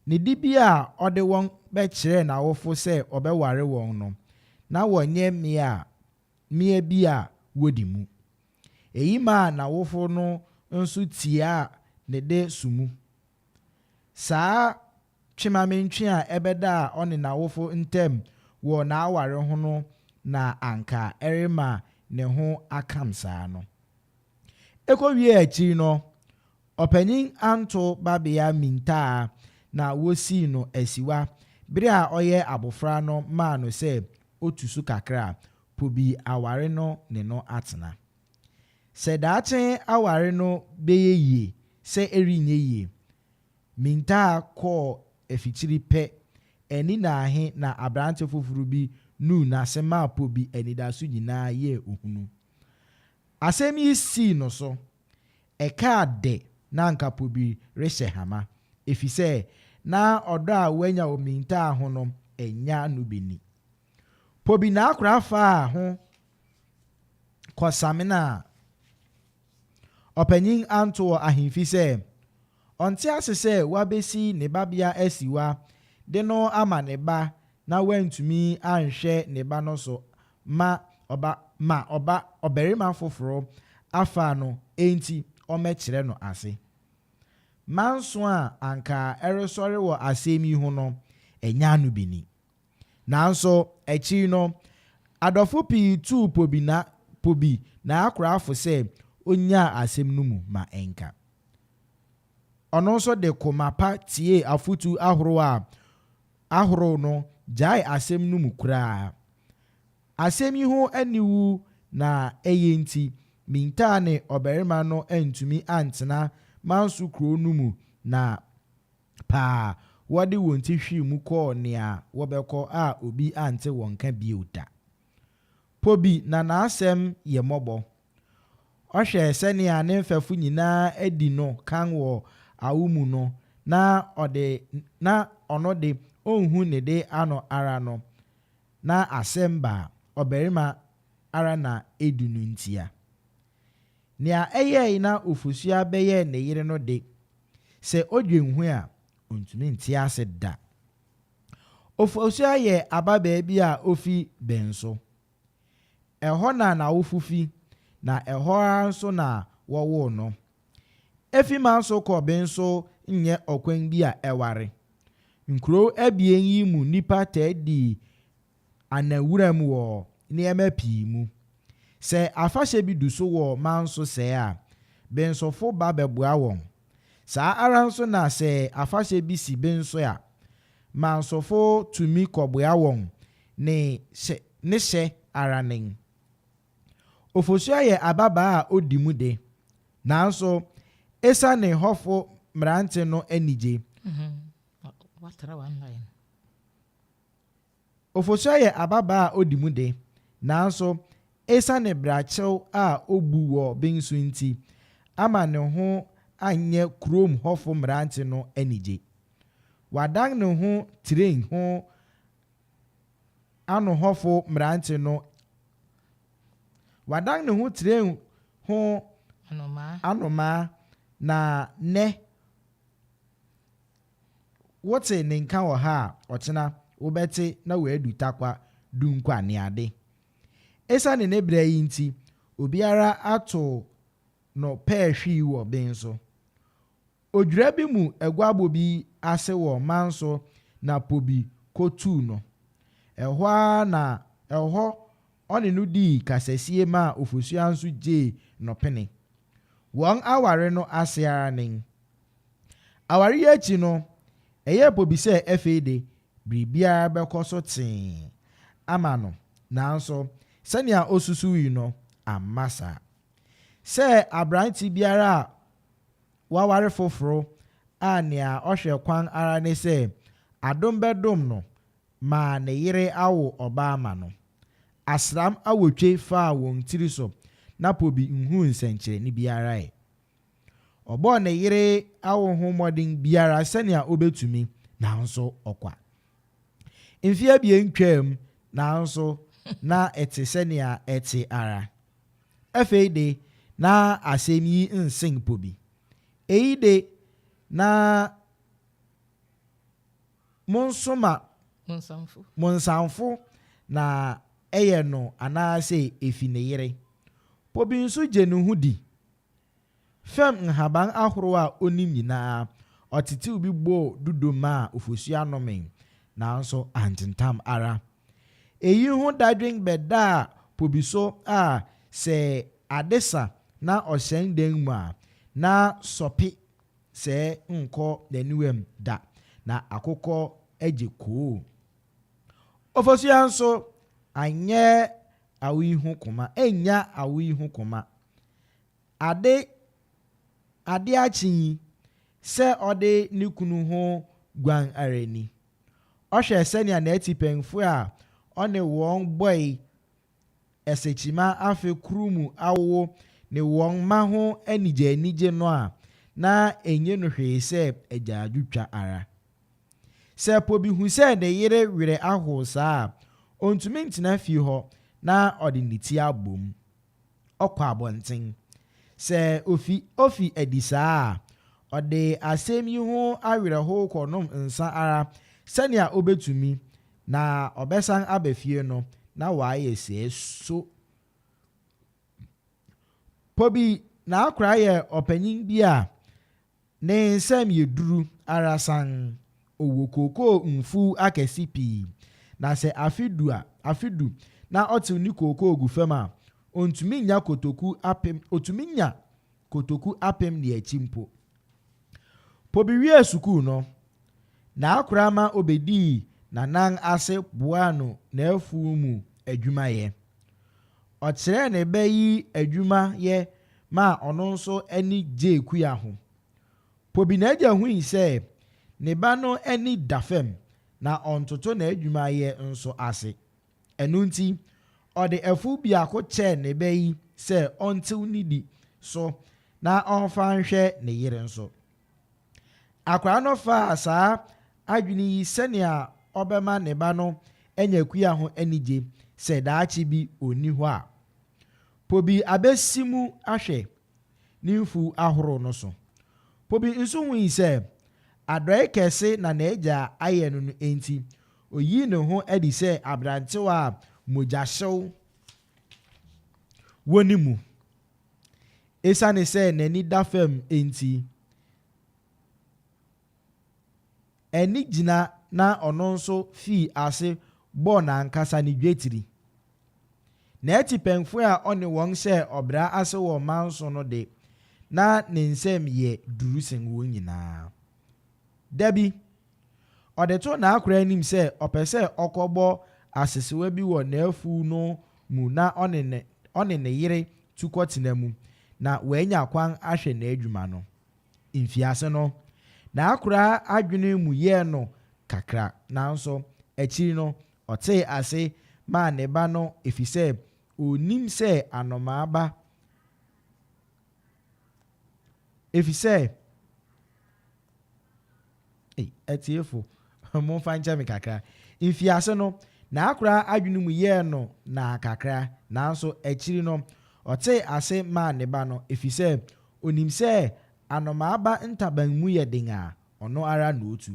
Ne dibea a ɔde wɔn bɛkyerɛɛ n'awofo sɛ ɔbɛware wɔn no, na wɔnyɛ mmea a mmea bi a wodi mu. Eyi maa n'awofo no nso tiaa ne de so mu. Saa twemamentwe a ɛbɛdaa ɔne n'awofo ntam wɔ n'aware ho no na anka ɛrema ne ho akam saa no. Ekowiee akyiri no, Ɔpanyin Anto babea Mintaa na wosii no asiwa bere a ɔyɛ abofra no maa no sɛ otu so kakra po bi aware no ne no atena. Sɛ daakye aware no bɛyɛ yie sɛ ɛrenyɛ yie, Mintaa kɔɔ afikyiri pɛ, anni naahe na aberante foforo bi nuu n'ase maa po bi anidaso nyinaa yɛɛ ohunu. Asɛm yi sii no so. Ɛkaa dɛ na anka Pobi rehyɛ hama, efisɛ na ɔdɔ a wanya wɔ Mintaa ho no nnya no bi ni. Pobi n'akora faa ho kɔsamenaa Ɔpanyin Anto wɔ ahemfi sɛ ɔnte ase sɛ wabesi ne babea asiwa de no ama ne ba na wantumi anhwɛ ne ba no so ma ɔba ma ɔba ɔbarima foforo afa no enti ɔmmɛkyerɛ no ase. Manso a anka ɛresɔre wɔ asɛm yi ho no, ɛnyɛ ano bi ni. Nanso akyiri no, adɔfo pii tuu Pobi na Pobi n'akorafo sɛ onnyaa asɛm no mu ma ɛnka. Ɔno nso de koma pa tiee afotu ahorow a ahorow no gyaee asɛm no mu koraa. Asɛm yi ho aniwu na ɛyɛ nti, Mintaa ne ɔbarima no antumi antena Manso kurow no mu na paa wɔde wɔn ti hwee mu kɔɔ nea wɔbɛkɔ a obi ante wɔn nka bio da. Pobi na n'asɛm yɛ mmɔbɔ. Ɔhwɛ sɛnea ne mfɛfo nyinaa adi no kan wɔ awo mu no na ɔde na ɔno de onhu ne de ano ara no, na asɛm ba a, ɔbarima ara na edu no ntia. Nea ɛyɛe na Ofosua bɛyɛɛ ne yere no de, sɛ odwen ho a, ontumi nte ase da. Ofosua yɛ ababaa bi a ofi Benso. Ɛhɔ na n'awofo fi, na ɛhɔ ara nso na wɔwoo no. Efi Manso kɔ Benso nyɛ ɔkwan bi a ɛware. Nkurow abien yi mu nnipa taa di anawuram wɔ nneɛma pii mu. Sɛ afahyɛ bi du so wɔ Manso sɛɛ a, Bensofo ba bɛboa wɔn. Saa ara nso na sɛ afahyɛ bi si Benso a, Mansofo tumi kɔboa wɔn ne hyɛ ne hyɛ ara nen. Ofosua yɛ ababaa a odi mu de, nanso esiane hɔfo mmerante no anigye. Ofosua yɛ ababaa a odi mu de, nanso esiane brakyew a obu wɔ Bensu nti, ama ne ho anyɛ kurom hɔfo mmerante no anigye. Wadan ne ho tiren ho anohɔfo mmerante no Wadan ne ho tiren ho anomaa na nnɛ wote ne nka wɔ ha a, ɔkyena wobɛte na wadu Tarkwa Dunkwa ne ade. Esiane ne brɛ yi nti, obiara ato no pɛɛ hwii wɔ ben so. Odwira bi mu aguabɔ bi ase wɔ Manso na Pobi kotuu no. Ɛhɔ ara na ɛhɔ ɔne no dii kasasie maa Ofosuo nso gyee no pene. Wɔn aware no ase ara nen. Aware yi akyi no, ɛyɛɛ Pobi sɛ afei de, biribiara bɛkɔ so tee ama no, nanso sɛnea osusuwii no amma saa. Sɛ aberante biara a waware foforo a nea ɔhwɛ kwan ara ne sɛ adom bɛdom no ma ne yere awo ɔba ama no. Asram awotwe faa wɔn tiri so na Pobi nhuu nsɛnkyerɛnne biara ɛ. Ɔbɔɔ ne yere awo ho mmɔden biara sɛnea obetumi, nanso ɔkwa. Mfe abien twaam, nanso na ɛte sɛnea ɛte ara. Afei de, na asɛm yi nsen Pobi. Eyi de, na monsoma mo nsamfo na ɛyɛ no anaasɛ efi ne yere. Pobi nso gye ne ho di. Fam nhaban ahorow a onim nyinaa, ɔtetew bi bɔɔ dudo maa Ofosuo nomee, nanso antentam ara. Eyi ho dadwen bɛdaa Pobi so a sɛ ade sa na ɔhyɛn dan mu a, na sɔpe sɛɛ nkɔ n'aniwam da, na akokɔ agye koo. Ofosuo nso anyɛ awo yi ho koma, annya awo yi ho koma. Ade ade akye yi, sɛ ɔde ne kunu ho guan ara ni. Ɔhwɛ sɛnea n'atipɛnfo a ɔne wɔn bɔe ɛsɛkyima afe koro mu awowo ne wɔn mma ho anigyeanigye no a, na enye no hwee sɛ agyaadwotwa ara. Sɛ Pobi hu sɛ ne yere werɛ ahow saa a, ontumi ntena fie hɔ na ɔde ne ti abom. Ɔkɔ abɔnten. Sɛ ofi ofi adi saa a, ɔde asɛm yi ho awerɛhow kɔnom nsa ara sɛnea obetumi, na ɔbɛsan aba fie no, na wayɛ sɛɛ so. Pobi n'akora yɛ ɔpanyin bi a Ne nsam yɛ duru ara sann. Ɔwɔ kookoo mfuw akɛse pii, na sɛ afe du a, afe du na ɔtew ne kookoo gu fam a, ontumi nnya kotoku apem, otumi nya kotoku apem ne akyi mpo. Pobi wiee sukuu no, n'akora ma obedii n'anan ase boaa no n'afuw mu adwumayɛ. Ɔkyerɛɛ ne ba yi adwuma yɛ maa ɔno nso ani gyee kua ho. Pobi n'agya hui sɛ ne ba no ani da fam na ɔntoto n'adwumayɛ nso ase. Ɛno nti, ɔde afuw biako kyɛɛ ne ba yi sɛ ɔntew nnidi so na ɔmfa nhwɛ ne yere nso. Akwadaa no faa saa adwene yi sɛnea ɔbɛma ne ba no anya kua ho anigye sɛ daakye bi onni hɔ a. Pobi abesi mu ahwɛ ne mfuw ahorow no so. Pobi nso hui sɛ adɔe kɛse na n'agya ayɛ no no nti, oyii ne ho adi sɛ aberantewa a mogyahyew wɔ ne mu. Esiane sɛ n'ani da fam nti, ani gyina na ɔno nso fii ase bɔɔ n'ankasa ne dwetiri. N'atipɛnfo a ɔne wɔn hyɛɛ ɔbra ase wɔ manso no de, na ne nsam yɛ duru sen wɔn nyinaa. Da bi, ɔde too n'akora anim sɛ ɔpɛ sɛ ɔkɔbɔ asesewa bi wɔ n'afuw no mu na ɔne ne ɔne ne yere tu kɔtena mu na wanya kwan ahwɛ n'adwuma no. Mfiase no, n'akora adwene mu yɛɛ no kakra, nanso akyiri no, ɔtee ase maa ne ba no efisɛ onim sɛ anomaa ba efisɛ. Ei, atiefo, momfa nkyɛ me kakra. Mfiase no, n'akora adwene mu yɛɛ no naa kakra, nanso akyiri no, ɔtee ase maa ne ba no efisɛ onim sɛ anomaa ba ntaban mu yɛ den a, ɔno ara na otu.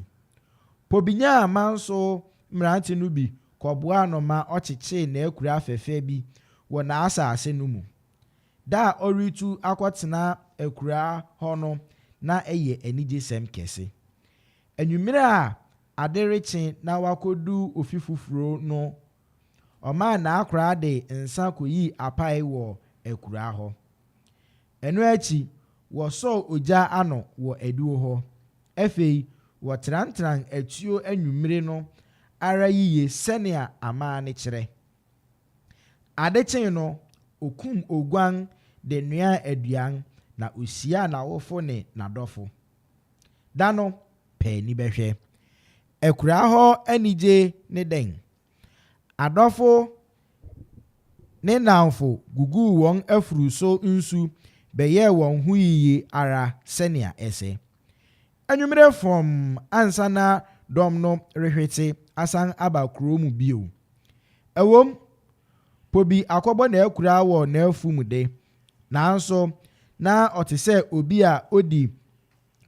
Pobinyaa manso mmerante no bi kɔboaa no ma ɔkyekyee n'akura fɛfɛ bi wɔ n'asase no mu. Da a ɔretu akɔtena akuraa hɔ no na ɛyɛ anigyesɛm kɛse. Anwummere a ade rekye na wakodu ofi foforo no, ɔmaa n'akoraa de nsa koyii apae wɔ akuraa hɔ. Ɛno akyi, wɔsɔɔ ogya ano wɔ adiwo hɔ. Afei wɔtrantraan atuo anwummere no ara yiye sɛnea amanne kyerɛ. Ade kyee no, okum oguan de noaa aduan na ohyiaa n'awofo ne n'adɔfo. Da no, pɛ ani bɛhwɛ. Akuraa hɔ anigye ne dɛn? Adɔfo ne nnamfo guguu wɔn afuru so nsu bɛyɛɛ wɔn ho yiye ara sɛnea ɛsɛ. Anwummere fɔmm ansa na dɔm no rehwete asan aba kurow mu bio. Ɛwom, Pobi akɔbɔ n'akuraa wɔ n'afuw mu de, nanso na ɔte sɛ obi a odi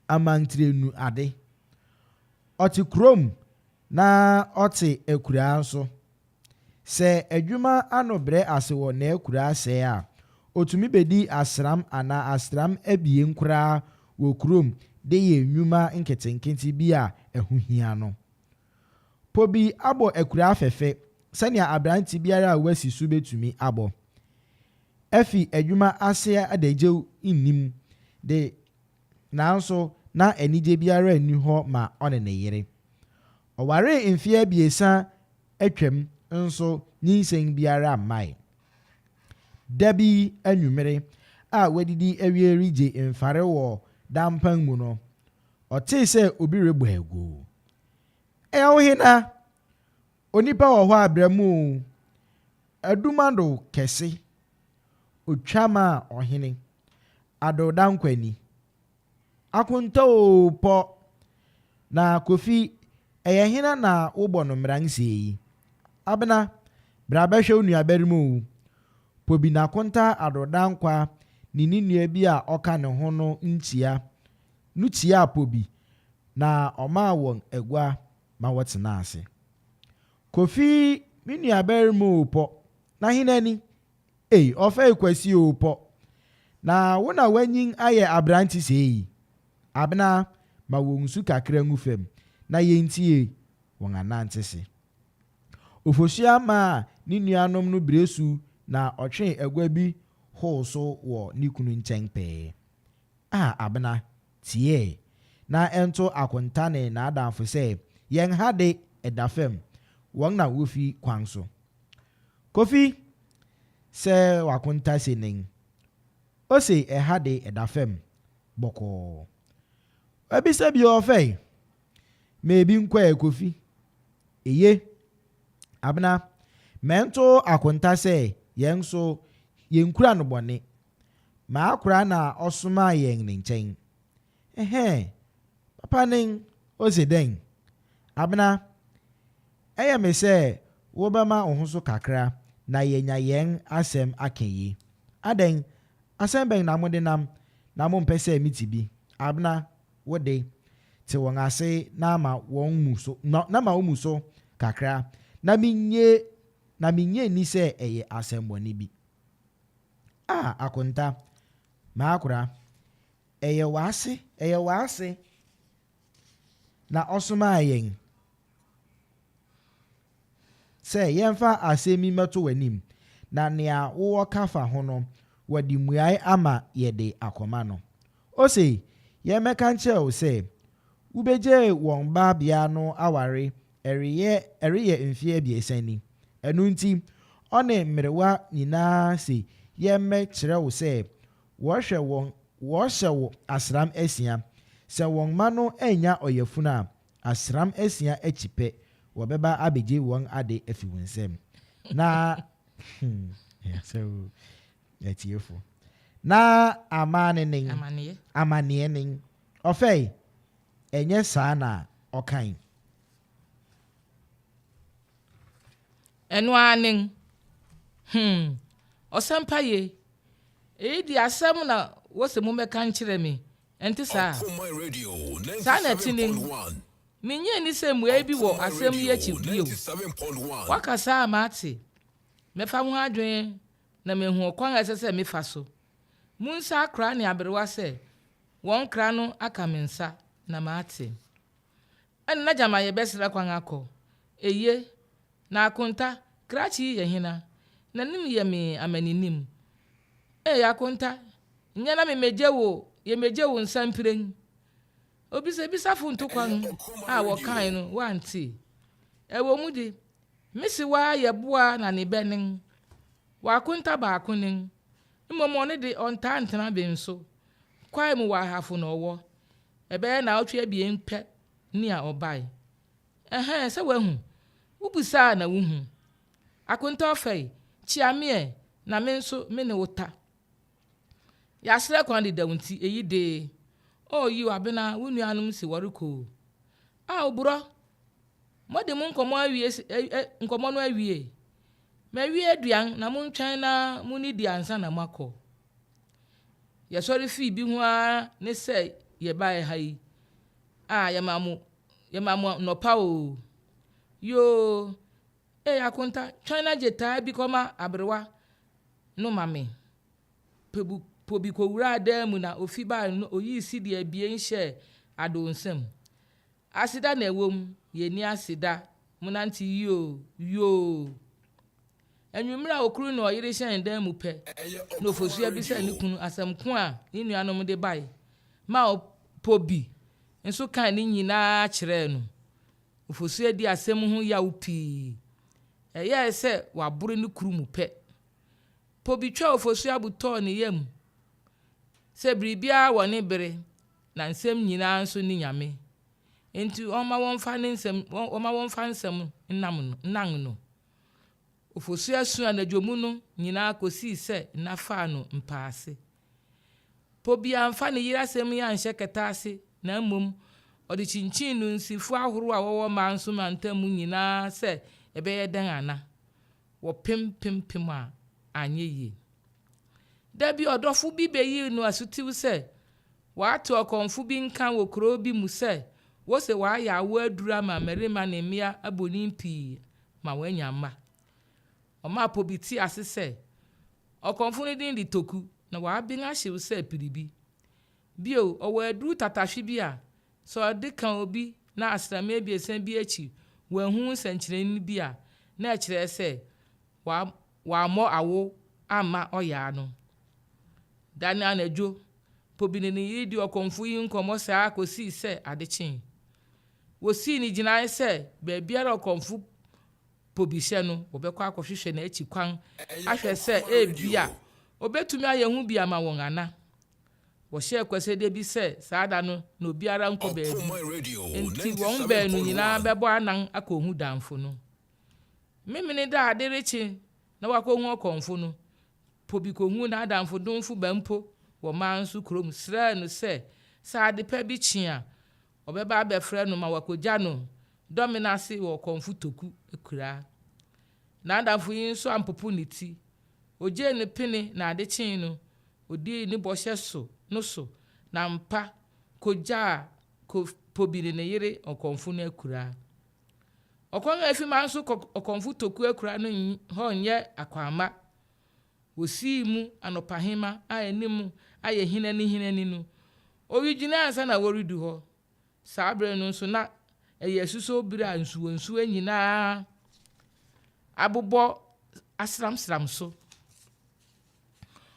amantirenu ade. Ɔte kurom na ɔte akuraa nso. Sɛ adwuma ano brɛ ase wɔ n'akuraa sɛɛ a, otumi bedi asram anaa asram abien koraa wɔ kurom de yɛ nnwuma nketenkete bi a ɛho hia no. Pobi abɔ akuraa fɛfɛ sɛnea aberante biara a wasi so betumi abɔ. Afi adwuma ase adagyew nnim de Nanso na anigye biara nni hɔ ma ɔne ne yere. Ɔwaree mfe abiɛsa atwam nso nyinsɛn biara mmae. Da bi anwummere a wadidi awie regye mfare wɔ dampan mu no, ɔtee sɛ obi rebɔ aguo. Ɛyɛ wo hena? Onipa wɔ hɔ a brɛ mu oo, Adum-Adow kɛse, otwa maa ɔhene, Adow Dankwani. Akonta oo pɔ, na Kofi, ɛyɛ hena na wobɔ no mmran see yi? Abena, bra bɛhwɛ wo nuabarima oo. Pobi n'akonta Adow Dankwa ne ne nua bi a ɔka ne ho no nkyia no kyiaa Pobi na ɔmaa wɔn agua ma wɔtenaa ase. Kofi, me nuabarima oo pɔ, na hena ni? Ei, ɔfɛe Kwasi oo pɔ, na wo na woanyin ayɛ aberante sɛɛ yi? Abena, ma wɔn nsu kakra ngu fam na yɛntie wɔn anantese. Ofosuaa maa ne nuanom no beresu na ɔtwee agua bi hoo so wɔ ne kunu nkyɛn pɛɛ. Ah, Abena, tie na ɛnto akonta ne n'adamfo sɛ, Yɛn ha de, ɛda fam. Wɔn na wofi kwan so. Kofi, sɛ w'akonta se nen. Ose ɛha de ɛda fam bɔkɔɔ. Wabisa bio ɔfɛe. Meebi nkɔ ɛ, Kofi. Eye, Abena, mɛnto akonta sɛ yɛn nso yɛnkura no bɔne. M'akora na ɔsomaa yɛn ne nkyɛn. Ɛhɛɛ, papa nen, ose dɛn? Abena, ɛyɛ me sɛ wobɛma wo ho so kakra na yɛanya yɛn asɛm aka yi. Adɛn, asɛm bɛn na mode nam na mompɛ sɛ mete bi? Abena, wo de, te wɔn ase na ma wɔn mu so, na ma wo mu so kakra na minnye, na minnye nni sɛ ɛyɛ asɛmmɔne bi. Ah Akonta, m'akora, ɛyɛ w'ase, ɛyɛ w'ase na ɔsomaa yɛn sɛ yɛmfa asɛm yi mmɛto w'anim, na nea wowɔ ka fa ho no, wɔde mmuae ama yɛde akɔma no. Ose, Yɛmmɛka nkyerɛ wo sɛ, wubegyee wɔn babea no aware ɛreyɛ ɛreyɛ mfe abiɛsa ni. Ɛno nti, ɔne mmerewa nyinaa se yɛmmɛkyerɛ wo sɛ wɔhwɛ wɔn wɔhyɛ wo asram asia. Sɛ wɔn mma no annya ɔyafunu a, asram asia akyi pɛ, wɔbɛba abegye wɔn ade afi wo nsam. Na hmm, ɛyɛ o. Atiefo. Na amane nen. Amaneɛ. Amaneɛ nen. Ɔfɛe, ɛnyɛ saa na ɔkae. Ɛno ara nen. Hmm. Ɔsɛmpa ye. Eyi de asɛm na wose mommɛka nkyerɛ me, ɛnte saa? Saa na ɛte nen. Minnye nni sɛ mmuae bi wɔ asɛm yi akyi bio. Woaka saa a mate. Mɛfa ho adwene na mahu ɔkwan a ɛsɛ sɛ mefa so. Munsa akora ne aberewa sɛ wɔn kra no aka me nsa na mate. Ɛnna na gyama yɛbɛsrɛ kwan akɔ. Eye, na Akonta, krakye yi yɛ hena? N'anim yɛ me amaninim. Ei, Akonta, nyɛ na memmegye wo, yemmegye wo nsa mprenu. Obisabisafo ntokwa no a wɔkae no, woante? Ɛwɔ mu de, me sewaa yɛ boa na ne bɛ nen. Wɔ akonta baako nen. Mmom ɔno de, ɔntaa ntena ben so. Kwae mu wɔ ahafo na ɔwɔ. Ɛbɛyɛ naawɔtwe abien pɛ ni a ɔbae. Ɛhɛɛ, sɛ woahu? Wubisa a na wuhu. Akonta ɔfɛe, kyia me ɛ, na me nso me ne wo ta. Yɛasrɛ kwan dedaw nti, eyi de. Oh, yiw, Abena, wo nuanom se wɔrekɔ o. Ao, Borɔ, moadi mo nkɔmmɔ awie ɛ ɛ nkɔmmɔ no awie? Mawie aduan, na montwɛn na munnidi ansa na moakɔ. Yɛsɔre fii bi ho ara ne sɛ yɛbae ha yi. Ah, yɛma mo yɛma mo nnɔpa o. Yoo, ei, Akonta, twɛn na gye taa bi kɔma aberewa no ma me. Pebu Pobi kowuraa dan mu na ofi bae no oyii sidi abien hyɛɛ Adow nsam. Aseda na ɛwom, yenni aseda, monante yie o, yoo. Anwummere a okunu ne ɔyere hyɛn dan mu pɛ na Ofosu abisa ne kunu asɛm ko a ne nuanom de bae ma Pobi nso kaa ne nyinaa kyerɛɛ no. Ofosu adi asɛm ho yaw pii. Ɛyɛe sɛ waboro ne kuru mu pɛ. Po bi twaa Ofosu abo tɔɔ ne yam sɛ biribiara wɔ ne bere na nsɛm nyinaa nso ne Nyame. Enti ɔmma wɔmfa ne nsɛm ɔmma wɔmfa nsɛm nnam no nnan no. Ofosu asu anadwo mu no nyinaa kosii sɛ nna faa no mpaase. Po bi amfa ne yere asɛm yi anhyɛ kɛtɛ ase na mmom ɔde kyinkyin nnunsifo ahorow a wɔwɔ Manso mantam mu nyinaa sɛ ɛbɛyɛ dɛn ana. Wɔpempempem a, anyɛ yie. Da bi ɔdɔfo bi beyii no asutew sɛ wɔate ɔkɔmfo bi nka wɔ kurow bi mu sɛ wose wayɛ awo aduru ama mmarima ne mmea abonin pii ma wɔanya mma. Ɔmaa Pobi tee ase sɛ ɔkɔmfo no din de Toku na waben ahyew sɛ piribi. Bio, ɔwɔ aduru tatahwe bi a Sɛ ɔde ka obi na asram abiɛsa bi akyi wanhu nsɛnkyerɛnne bi a, na ɛkyerɛ sɛ wammɔ awo amma ɔyaa no. Da no anadwo, Pobi ne ne yere dii ɔkɔmfo yi nkɔmmɔ saa ara kosii sɛ ade kyee. Wosii no gyinae sɛ baabiara a ɔkɔmfo Pobi hyɛ no, wɔbɛkɔ akɔhwehwɛ n'akyi kwan ahwɛ sɛ ebia obetumi ayɛ ho bi ama wɔn ana. Wɔhyɛɛ Kwasida bi sɛ saa da no na obiara nkɔ baabi, enti wɔn baanu nyinaa bɛbɔ anan akohu damfo no. Memeneda a ade rekye na wɔakohu ɔkɔmfo no, Pobi kohuu n'adamfo domfo Bampo wɔ Manso kurom srɛɛ no sɛ, sɛ ade pa bi kye a, ɔbɛba abɛfrɛ no ma wakogya no Dɔmena ase wɔ Ɔkɔmfo Toku akuraa. N'adamfo yi nso ampopo ne ti. Ogyee no pene na ade kyee no, Odii ne bɔhyɛ so no so, na ampa, kogyaa Pobi ne ne yere ɔkɔmfo no akuraa. Ɔkwan a efi Manso kɔ Ɔkɔmfo Toku akuraa no hɔ nyɛ akwamma. Wosii mu anɔpahema a anim ayɛ hinanihinani no, owigyinae ansa na wɔredu hɔ. Saa bere no nso na ɛyɛ asusow bere a nsuwansuwa nyinaa abobɔ asramsram so.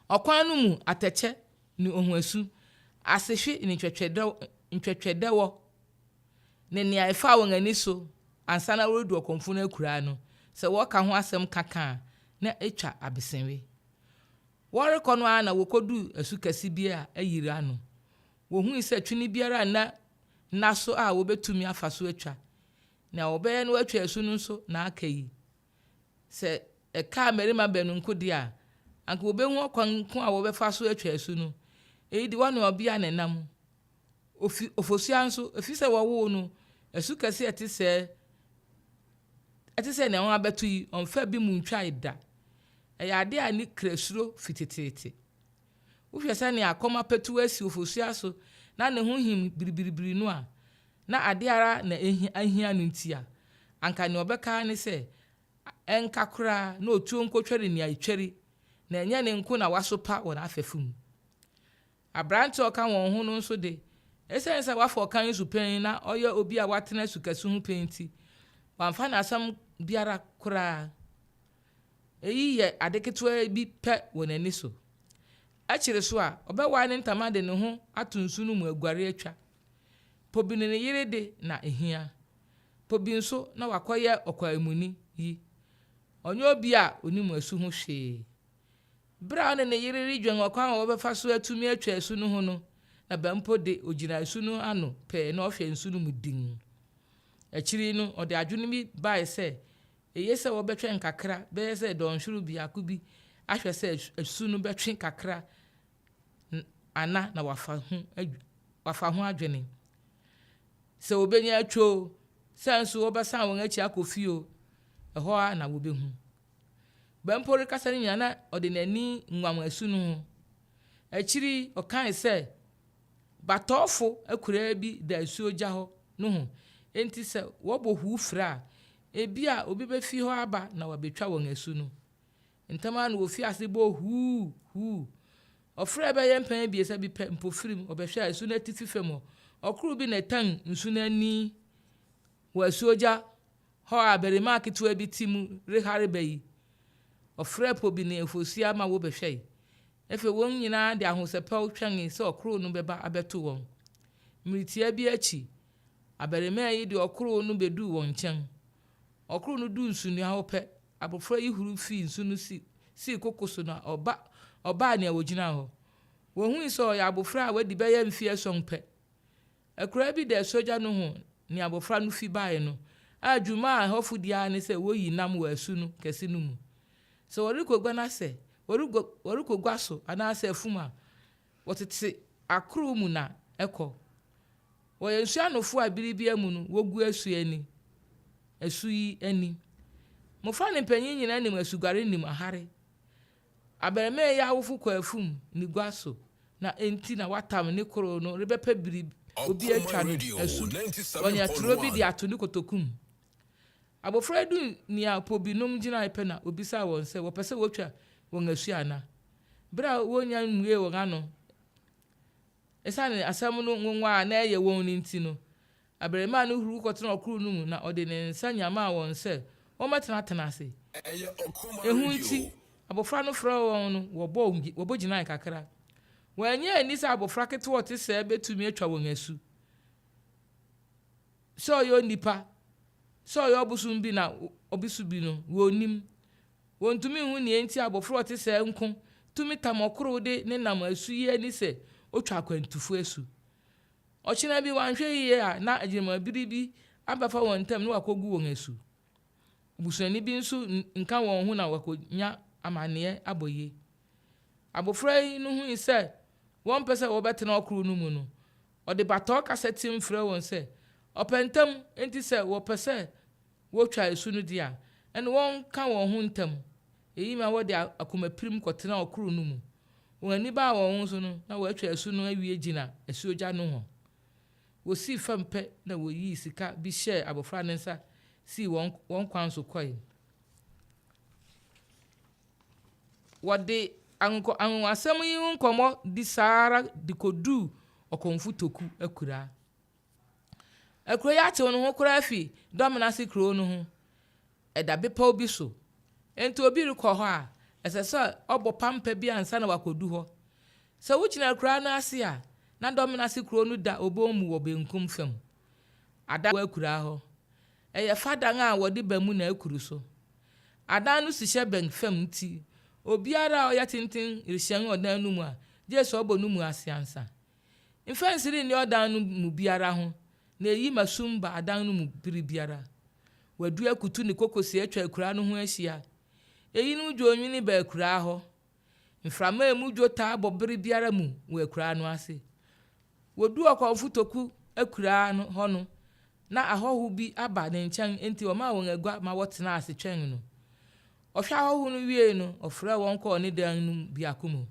Ɔkwan no mu atɛkyɛ ne ohuasu, asehwe ne ntwɛtwɛdɛwɔ, ne nea ɛfaa wɔn ani so ansa na wɔredu ɔkɔmfo no akuraa no, sɛ wɔka ho asɛm ka ka a, na etwa abesenwe. Wɔrekɔ no ara na wokoduu asu kɛse bi a ayiri ano. Wohui sɛ twene biara nna nna so a wobetumi afa so atwa. Nea wɔbɛyɛ na wɔatwa asu no nso na aka yi. Sɛ ɛkaa mmarima baanu nko de a, anka wobehu ɔkwan ko a wɔbɛfa so atwa asu no. Eyi de, wɔne ɔbea na ɛnam. Ofi Ofosua nso, efi sɛ wɔwoo no, Asu kɛse a ɛte sɛɛ, ɛte sɛ nea wɔabɛto yi, ɔmfaa bi mu ntwae da. Ɛyɛ ade a ne kra suro fi teteete. Wohwɛ sɛnea akɔm apatuw asi Ofosuo so na ne ho him biribiribiri no a, na ade ara na ahia no nti a, anka nea ɔbɛka ara ne sɛ, ɛnka koraa na otuo nkotwari nea etwari, na ɛnyɛ ne nko na wasopa wɔ n'afɛfo mu. Aberante a ɔka wɔn ho no nso de, esiane sɛ wafa ɔkan so pɛn na ɔyɛ obi a watena asu kɛse ho pɛn nti, wamfa n'asɛm biara koraa. Eyi yɛ ade ketewaa bi pɛ wɔ n'ani so. Ɛkyere so a, ɔbɛwae ne ntama de ne ho ato nsu no mu aguare atwa. Pobi ne ne yere de na ehia. Pobi nso, na wakɔyɛ ɔkwaemuni yi. Ɔnyɛ obi a onim asu ho hwee. Bere a ɔne ne yere redwen ɔkwan a wɔbɛfa so atumi atwa asu no ho no, na Bampo de, ogyina asu no ano pɛɛ na ɔhwɛ nsu no mu dinn. Akyiri yi no, ɔde adwene bi bae sɛ eye sɛ wɔbɛtwɛn kakra, bɛyɛ sɛ dɔnhwerew biako bi, ahwɛ sɛ asu no bɛtwe kakra ana na wɔafa ho wɔafa ho adwene. Sɛ wobenya atwa oo, sɛ nso wɔbɛsan wɔn akyi akɔ fie oo, ɛhɔ ara na wobehu. Bampo rekasa no nyinaa na ɔde n'ani nguam asu no ho. Akyiri yi, ɔkae sɛ, Batɔɔfo akuraa bi da asuogya hɔ noho, enti sɛ wɔbɔ huw frɛ a, ebia obi befi hɔ aba na wabetwa wɔn asu no. Ntɛm ara na wofii ase bɔɔ huu, huu. Ɔfrɛɛ bɛyɛ mpɛn abiɛsa bi pɛ, mpofirim, ɔbɛhwɛɛ asu no atifi fam hɔ. Ɔkorow bi na ɛtan nsu no ani wɔ asuogya hɔ a abarimaa ketewa bi te mu rehare ba yi. Ɔfrɛɛ po bi ne Ofosuo ma wobɛhwɛe. Afei wɔn nyinaa de ahosɛpɛw twɛnee sɛ ɔkorow no bɛba abɛto wɔn. Mmere tiaa bi akyi, abarimaa yi de ɔkorow no beduu wɔn nkyɛn. Ɔkorow no duu nsunoa hɔ pɛ, abofra yi huruw fii nsu no si sii koko so na ɔba ɔbaa nea wogyina hɔ. Wohui sɛ ɔyɛ abofra a wadi bɛyɛ mfe ason pɛ. Akuraa bi da asuogya noho nea abofra no fi bae no, a dwuma a ɛhɔfo di ara ne sɛ woyi nam wɔ asu no kɛse no mu. Sɛ wɔrekogua na sɛ wɔrekogua so anaasɛ afum a, wɔtete akorow mu na ɛkɔ. Wɔyɛ nsuanofo a bere biara mu no wogu asu ani, asu yi ani. Mmofra ne mpanyin nyinaa nim asuguare nim ahare. Abarimaa yi awofo kɔ afum ne gua so na enti na watam ne korow no rebɛpɛ bere obi Ɔkoma atwa no Radio asu. Wanya turo bi de 97.1. ato ne kotoku mu. Abofra yi duu nea po binom gyinae pɛ na obisaa wɔn sɛ wɔpɛ sɛ wotwa wɔn asu ana. Bere a wonnya mmuee wɔn ano esiane asɛm no nwonwa a na ɛyɛ wɔn no nti no, Abarimaa no huruw kɔtenaa ɔkorow no mu na ɔde ne nsa nyamaa wɔn sɛ wɔmmɛtenatena ase. Ɛyɛ Ɔkoma Ehu nti, Radio. abofra no frɛɛ wɔn no, wɔbɔɔ wɔbɔ gyinae kakra. Wɔannye anni sɛ abofra ketewa a ɔte sɛɛ betumi atwa wɔn asu. Sɛ ɔyɛ onipa, sɛ ɔyɛ ɔbosom bi na obi so bi no, wonnim. Wontumi nhu nea enti a abofra a ɔte sɛɛ nko tumi tam ɔkorow de nenam asu yi ani sɛ otwa akwantufo asu. Ɔkyena bi, wɔanhwɛ yiye a na agyinamabiri bi abɛfa wɔn ntam na wɔakogu wɔn asu. Obusuani bi nso nka wɔn ho na wakonya amanneɛ abɔ ye. Abofra yi no hui sɛ wɔmpɛ sɛ wɔbɛtena ɔkorow no mu no, ɔde batɔɔ kasa teɛm frɛɛ wɔn sɛ ɔpɛ ntɛm enti sɛ wɔpɛ sɛ wotwa asu no de a, ɛnde wɔnka wɔn ho ntɛm. Eyi ma wɔde akomapirim kɔtenaa ɔkorow no mu. Wɔn ani baa wɔn ho so no, na wɔatwa asu no awie gyina asuogya nohɔ. Wosii fam pɛ na woyii sika bi hyɛɛ abofra no nsa sii wɔn wɔn kwan so kɔe. Wɔde anwonwasɛm yi ho nkɔmmɔ di saa ara de koduu ɔkɔmfo Toku akuraa. Akurow yi atew ne ho koraa afi Dɔmenase kurow no ho. Ɛda bepɔw bi so. Enti obi rekɔ hɔ a, ɛsɛ sɛ ɔbɔ pampa bi ansa na wakodu hɔ. Sɛ wugyina akuraa no ase a, na Dɔmenase kurow no da obon mu wɔ benkum fam. Adan wɔ akuraa hɔ. Ɛyɛ fa dan a wɔde ba mu na akuru so. Adan no si hyɛ bɛn fam nti, obiara a ɔyɛ tenten rehyɛn ɔdan no mu a, gye sɛ ɔbɔ ne mu ase ansa. Mfɛnsere nni ɔdan no mu biara ho, na eyi ma sum ba adan no mu bere biara. Wɔadua kutu ne kokosi atwa akuraa no ho ahyia. Eyinom dwo onwini ba akuraa hɔ. Mframa a emu dwo taa bɔ bere biara mu wɔ akuraa no ase. Woduu Ɔkɔmfo Toku akuraa no hɔ no, Ná ahɔho bi aba ne nkyɛn enti ɔmaa wɔn agua ma wɔtenaa ase twɛn no. Ɔhwɛɛ ahɔho no wiei no, ɔfrɛɛ wɔn kɔɔ ne dan no mu biako mu.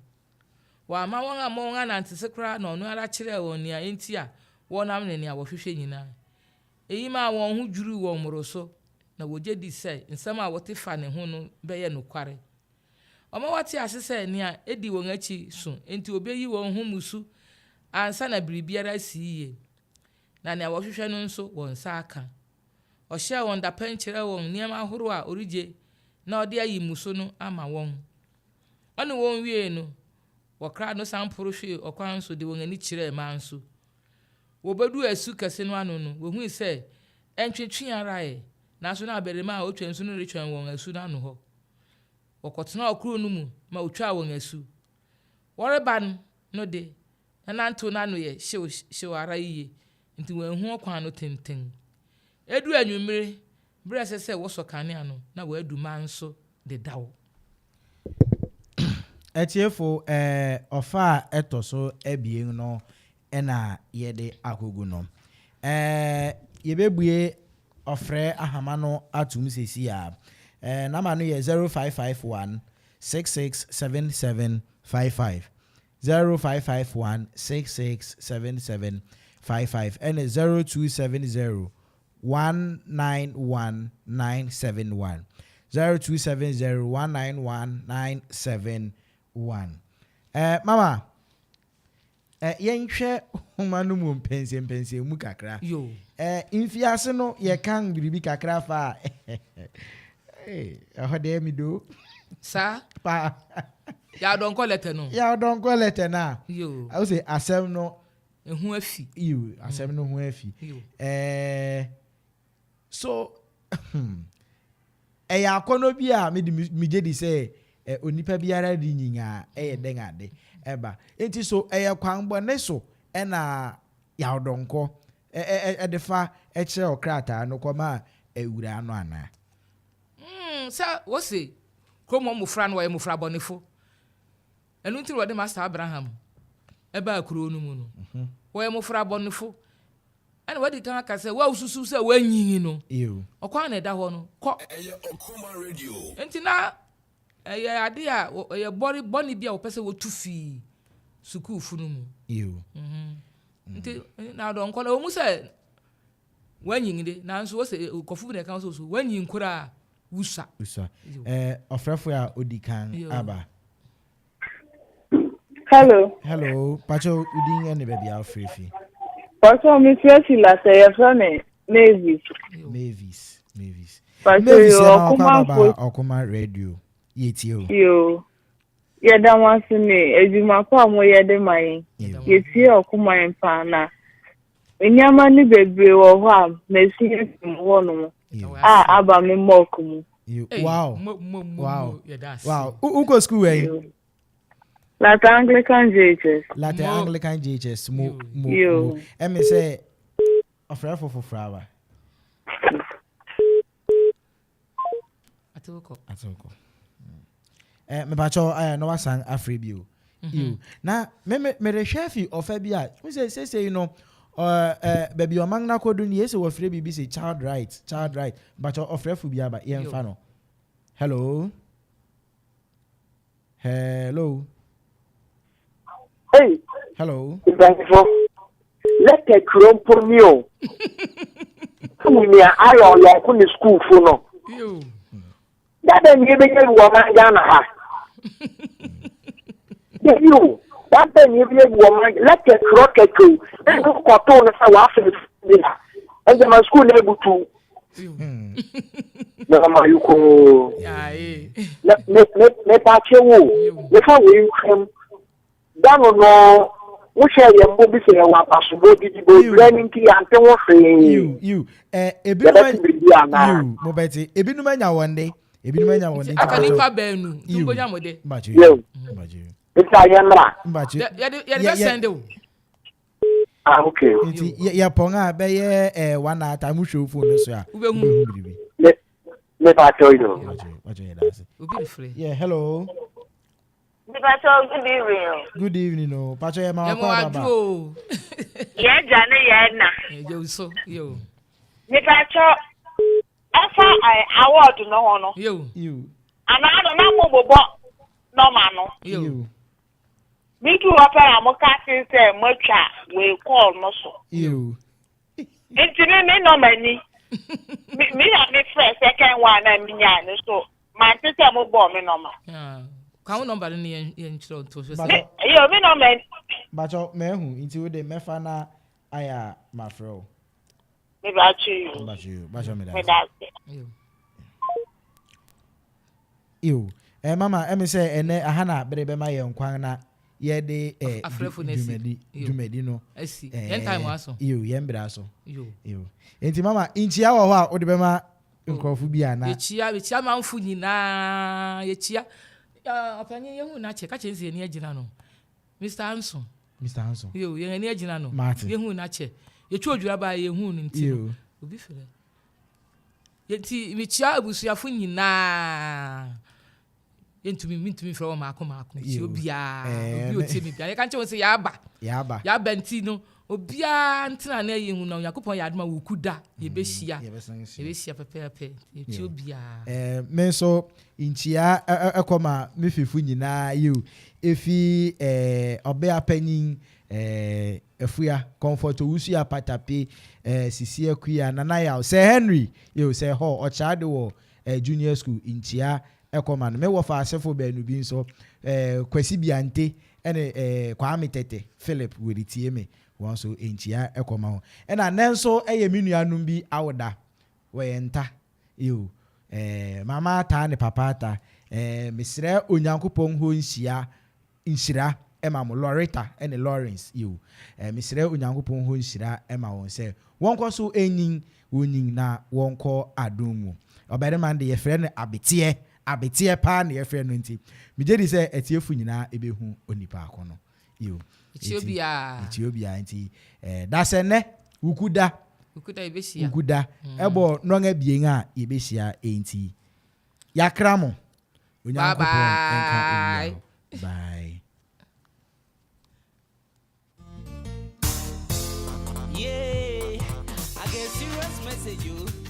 Wamma wɔammɔ wɔn anantese koraa na ɔno ara kyerɛɛ wɔn nea enti a wɔnam ne nea wɔhwehwɛ nyinaa. Eyi maa wɔn ho dwiriw wɔn mmoroso, na wogye di sɛ nsɛm a wɔte fa ne ho no bɛyɛ nokware. Ɔma wɔte ase sɛ nea edi wɔn akyi so enti obeyi wɔn ho mmusu ansa na biribiara asi yiye, na nea wɔhwehwɛ no nso wɔn nsa aka. Ɔhyɛɛ wɔn dapɛn kyerɛɛ wɔn nneɛma ahorow a ɔregye na ɔde ayi mmusu no ama wɔn. Ɔne wɔn wiei no, wɔkraa no san poro hwee ɔkwan so de wɔn ani kyerɛɛ Manso. Wobeduu asu kɛse no ano no, wohui sɛ ɛntwetwe ara ɛ, nanso na abarimaa a otwa nsu no retwɛn wɔn asu no ano hɔ. Wɔkɔtenaa ɔkorow no mu ma otwaa wɔn asu. Wɔreba no de, na nantew no ano yɛ hyew hyew ara yiye, enti wɔanhu ɔkwan no tenten. Eduu anwummere, bere a ɛsɛ sɛ wɔsɔ kanea no, na wɔadu Manso dedaw. Atiefo, ɔfa a ɛtɔ so abien no na yɛde akogu no. Yɛbɛbue ɔfrɛ ahama no atom seesei ara. Nama no yɛ 0551 667755. 0551 667755 ɛne 0270 191971. 0270 191971. Mama, yɛnhwɛ nhoma no mu mpɛnsɛmpɛnsɛmu kakra. Yo. Mfiase no yɛkan biribi kakra fa a ɛhɔ deɛ mi do. Saa. Paa. Yɛadɔnkɔ lɛtɛ no. Yɛadɔnkɔ lɛtɛ no a. Yo. Awo sɛ asɛm no. Ɛho afi. Yo, asɛm no ho afi. Yo. So ɛyɛ akɔnnɔ bi a mede megye di sɛ onipa biara renyin a ɛyɛ dɛn ade ɛba. Enti so ɛyɛ kwan bɔne so na Yawdɔnkɔ de fa kyerɛw krataa no kɔmaa awuraa no anaa? Mm, sɛ wose kurom hɔ mmofra no wɔyɛ mmofra bɔnefo. Ɛno nti na wɔde Master Abraham baa kurow no mu no. Wɔyɛ mmofra bɔnefo. Ɛna wadi kan aka sɛ, wo a wususuw sɛ woanyin no, ɔkwan na ɛda hɔ no, kɔ. Enti na ɛyɛ ade a ɛyɛ bɔre bɔne bi a wɔpɛ sɛ wotu fi sukuufo no mu. Nti na dɔnkɔ na wɔn sɛ wɔanyin de, nanso wɔsɛ nkurɔfo bi na ɛka so so wɔanyin koraa wusua. Wusua. Ɛɛ ɔfrɛfo a odi kan aba. Hello. Hello, Pacho, udin ɛne baabi a wofrɛ fi. Pacho, mesrɛ fi la sɛ yɛfrɛ me Mavis. Mavis, Mavis. Pacho, Mavis yo, yɛ na ɔkɔ ɔkomanfo. ababa ɔkoma radio. Yɛtie o. Yo, yɛda mo ase ne adwuma pa a moyɛ de ma yɛn. Yɛtie ɔkoman paa na nneɛma no bebree wɔ hɔ a masua fi mo hɔnom a aba me mock mu. Wow. Wow. Wow. Wokɔ school wɛn? Latter Anglican JHS. Latter Anglican JHS. Mo mo mo. Ɛmi sɛ ɔfrɛfo foforɔ aba. Atewokɔ. Atewokɔ. Eh, mepakyɛw eh, na wasan afrɛ bio. Mm -hmm. Na me me merehwɛ afi ɔfa bi a, n sɛ sesei no eh, baabi ɔman no akɔdu no yɛsɛ wɔfrɛ biribi sɛ child right, child right. Mepakyɛw ɔfrɛfo bi aba, yɛmfa no. Hello. Hello. Hey. Hello. Mpanyinfo, lɛtɛ twerɛ mpo ni o. Wohu nea ayɛ ɔyɔnko ne sukuufo no. Dada ni ebɛnya bi wɔ ɔman Ghana ha. Dabi o, dada ni ebɛnya bi wɔ ɔman lɛtɛ twerɛ kɛkɛ o. Ɛna wokɔtoo no sɛ w'afɛ bi na ɛnkyɛ ma sukuu na ebutu. Na ma yi koo. Na me me me pa kyɛ wo mefa wei nfam. Da no no wohyɛɛ yɛn bɔ bi sɛ yɛwɔ abasobɔ didi bɔ odwira no nti yɛante ho hwee. Yiw, eh, ebinom Yɛbɛte biribi anaa? Yiw, mobɛte. Ebinom anya wɔn de. Ebinom anya wɔn de. Nti aka nipa baanu nti mobɛnya mo de. Yiw. Nti ayɛ mmra. Yɛde bɛsɛn de o. Ah, okay. Nti yɛpɔn a bɛyɛ eh, one hour time wohwɛ wo phone no so a wobɛhu biribi. Me me pa kyɛw yi o. Wakyɛ yɛ daase. Yeah, hello. Mepakyɛw good evening o. Good evening o. Pakyɛ yɛ ma wakɔ ababa. Yɛ gya ne yɛ na. Yɛ so yo. Mepakyɛw, ɛfa award no ho no. Anaa no na mobobɔ nɔma no. Meduu hɔ pɛ na moka see sɛ moatwa wei call no so. Nti me me nɔma ni. Me me na me frɛ second one na menyaa no so mante sɛ mobɔɔ me nɔma. Ka wo nɔmba no ne yɛn yɛn kyerɛ nto so sɛ. Me yo me nɔma ni. Bakyɛ mahu nti wo de mɛfa na ayɛ a mafrɛ wo. Mebakyɛ yo. Bakyɛ yo bakyɛ meda ase. Yo eh mama ɛmi sɛ ɛnɛ aha na bere bɛma yɛn kwan na yɛde eh dwumadi dwumadi no asi eh, yɛn time aso. Yo yɛn bere aso. Yo yo nti mama nkyia wɔ hɔ a wode bɛma oh, nkurɔfo bi ana. Yɛkyia yɛkyia manfo nyinaa yɛkyia ɔpanyin yɛhu n'akyɛ kakyɛ nsi yɛn ani agyina no. Mister Anson. Mister Anson. Yo, yɛn ani agyina no. Mate. Yɛhuu no akyɛ. Yɛtwa odwira baa yɛhuu no nti no. Obi frɛ. Yɛnti mekyia abusuafo nyinaa. Yɛntumi mentumi mfrɛ wɔn maako maako. Mekyia obiara. Eh, obi otie me biara. Yɛka nkyerɛ wɔn sɛ yɛaba. Yɛaba. Yɛaba nti no obiara ntena na yɛhu na Onyankopɔn yɛ adom a wɔku da yɛbɛhyia. Yɛbɛhyia pɛpɛɛpɛ. Yɛkyia obiara. Eh, me nso nkyia ɛkɔ ma me fifo nyinaa yiw. Efi eh, ɔbea panyin eh, Afua, Comfort Owusu Apatape, eh, Sisi Akua, Nana Yaw, Sir Henry, yiw, Sir Hall, ɔkyerɛade wɔ eh, Junior School, nkyia ɛkɔ ma no. Me wɔfa asefo baanu bi nso, eh, Kwasi Biante ɛne eh, Kwame Tete Philip wɔretie me, wɔn nso nkyia ɛkɔ ma wɔn. Ɛna nnɛ nso ɛyɛ me nuanom bi awoda. Wɔyɛ nta. Eo, eh, mama ata ne papa ata. Eh, mesrɛ Onyankopɔn hɔ nhyia, nhyira ma mo, Loretta ne Lawrence. Eo, eh, mesrɛ Onyankopɔn hɔ nhyira ma wɔn sɛ wɔnkɔ so nyin, wɔnyin na wɔnkɔ adom mu. Ɔbarima no de yɛfrɛ no Abeteɛ, Abeteɛ paa na yɛfrɛ no nti, megye di sɛ atiefo nyinaa bɛhu onipa ko no. Yo. Ekyir obiara. Ekyir obiara nti eh, dasɛ nnɛ wukuda. Wukuda yɛbɛhyia. Wukuda mm. ɛbɔ nɔn abien a yɛbɛhyia enti yakra mo. Onyankopɔn nka obiara. Bye. Yeah, I get serious message you.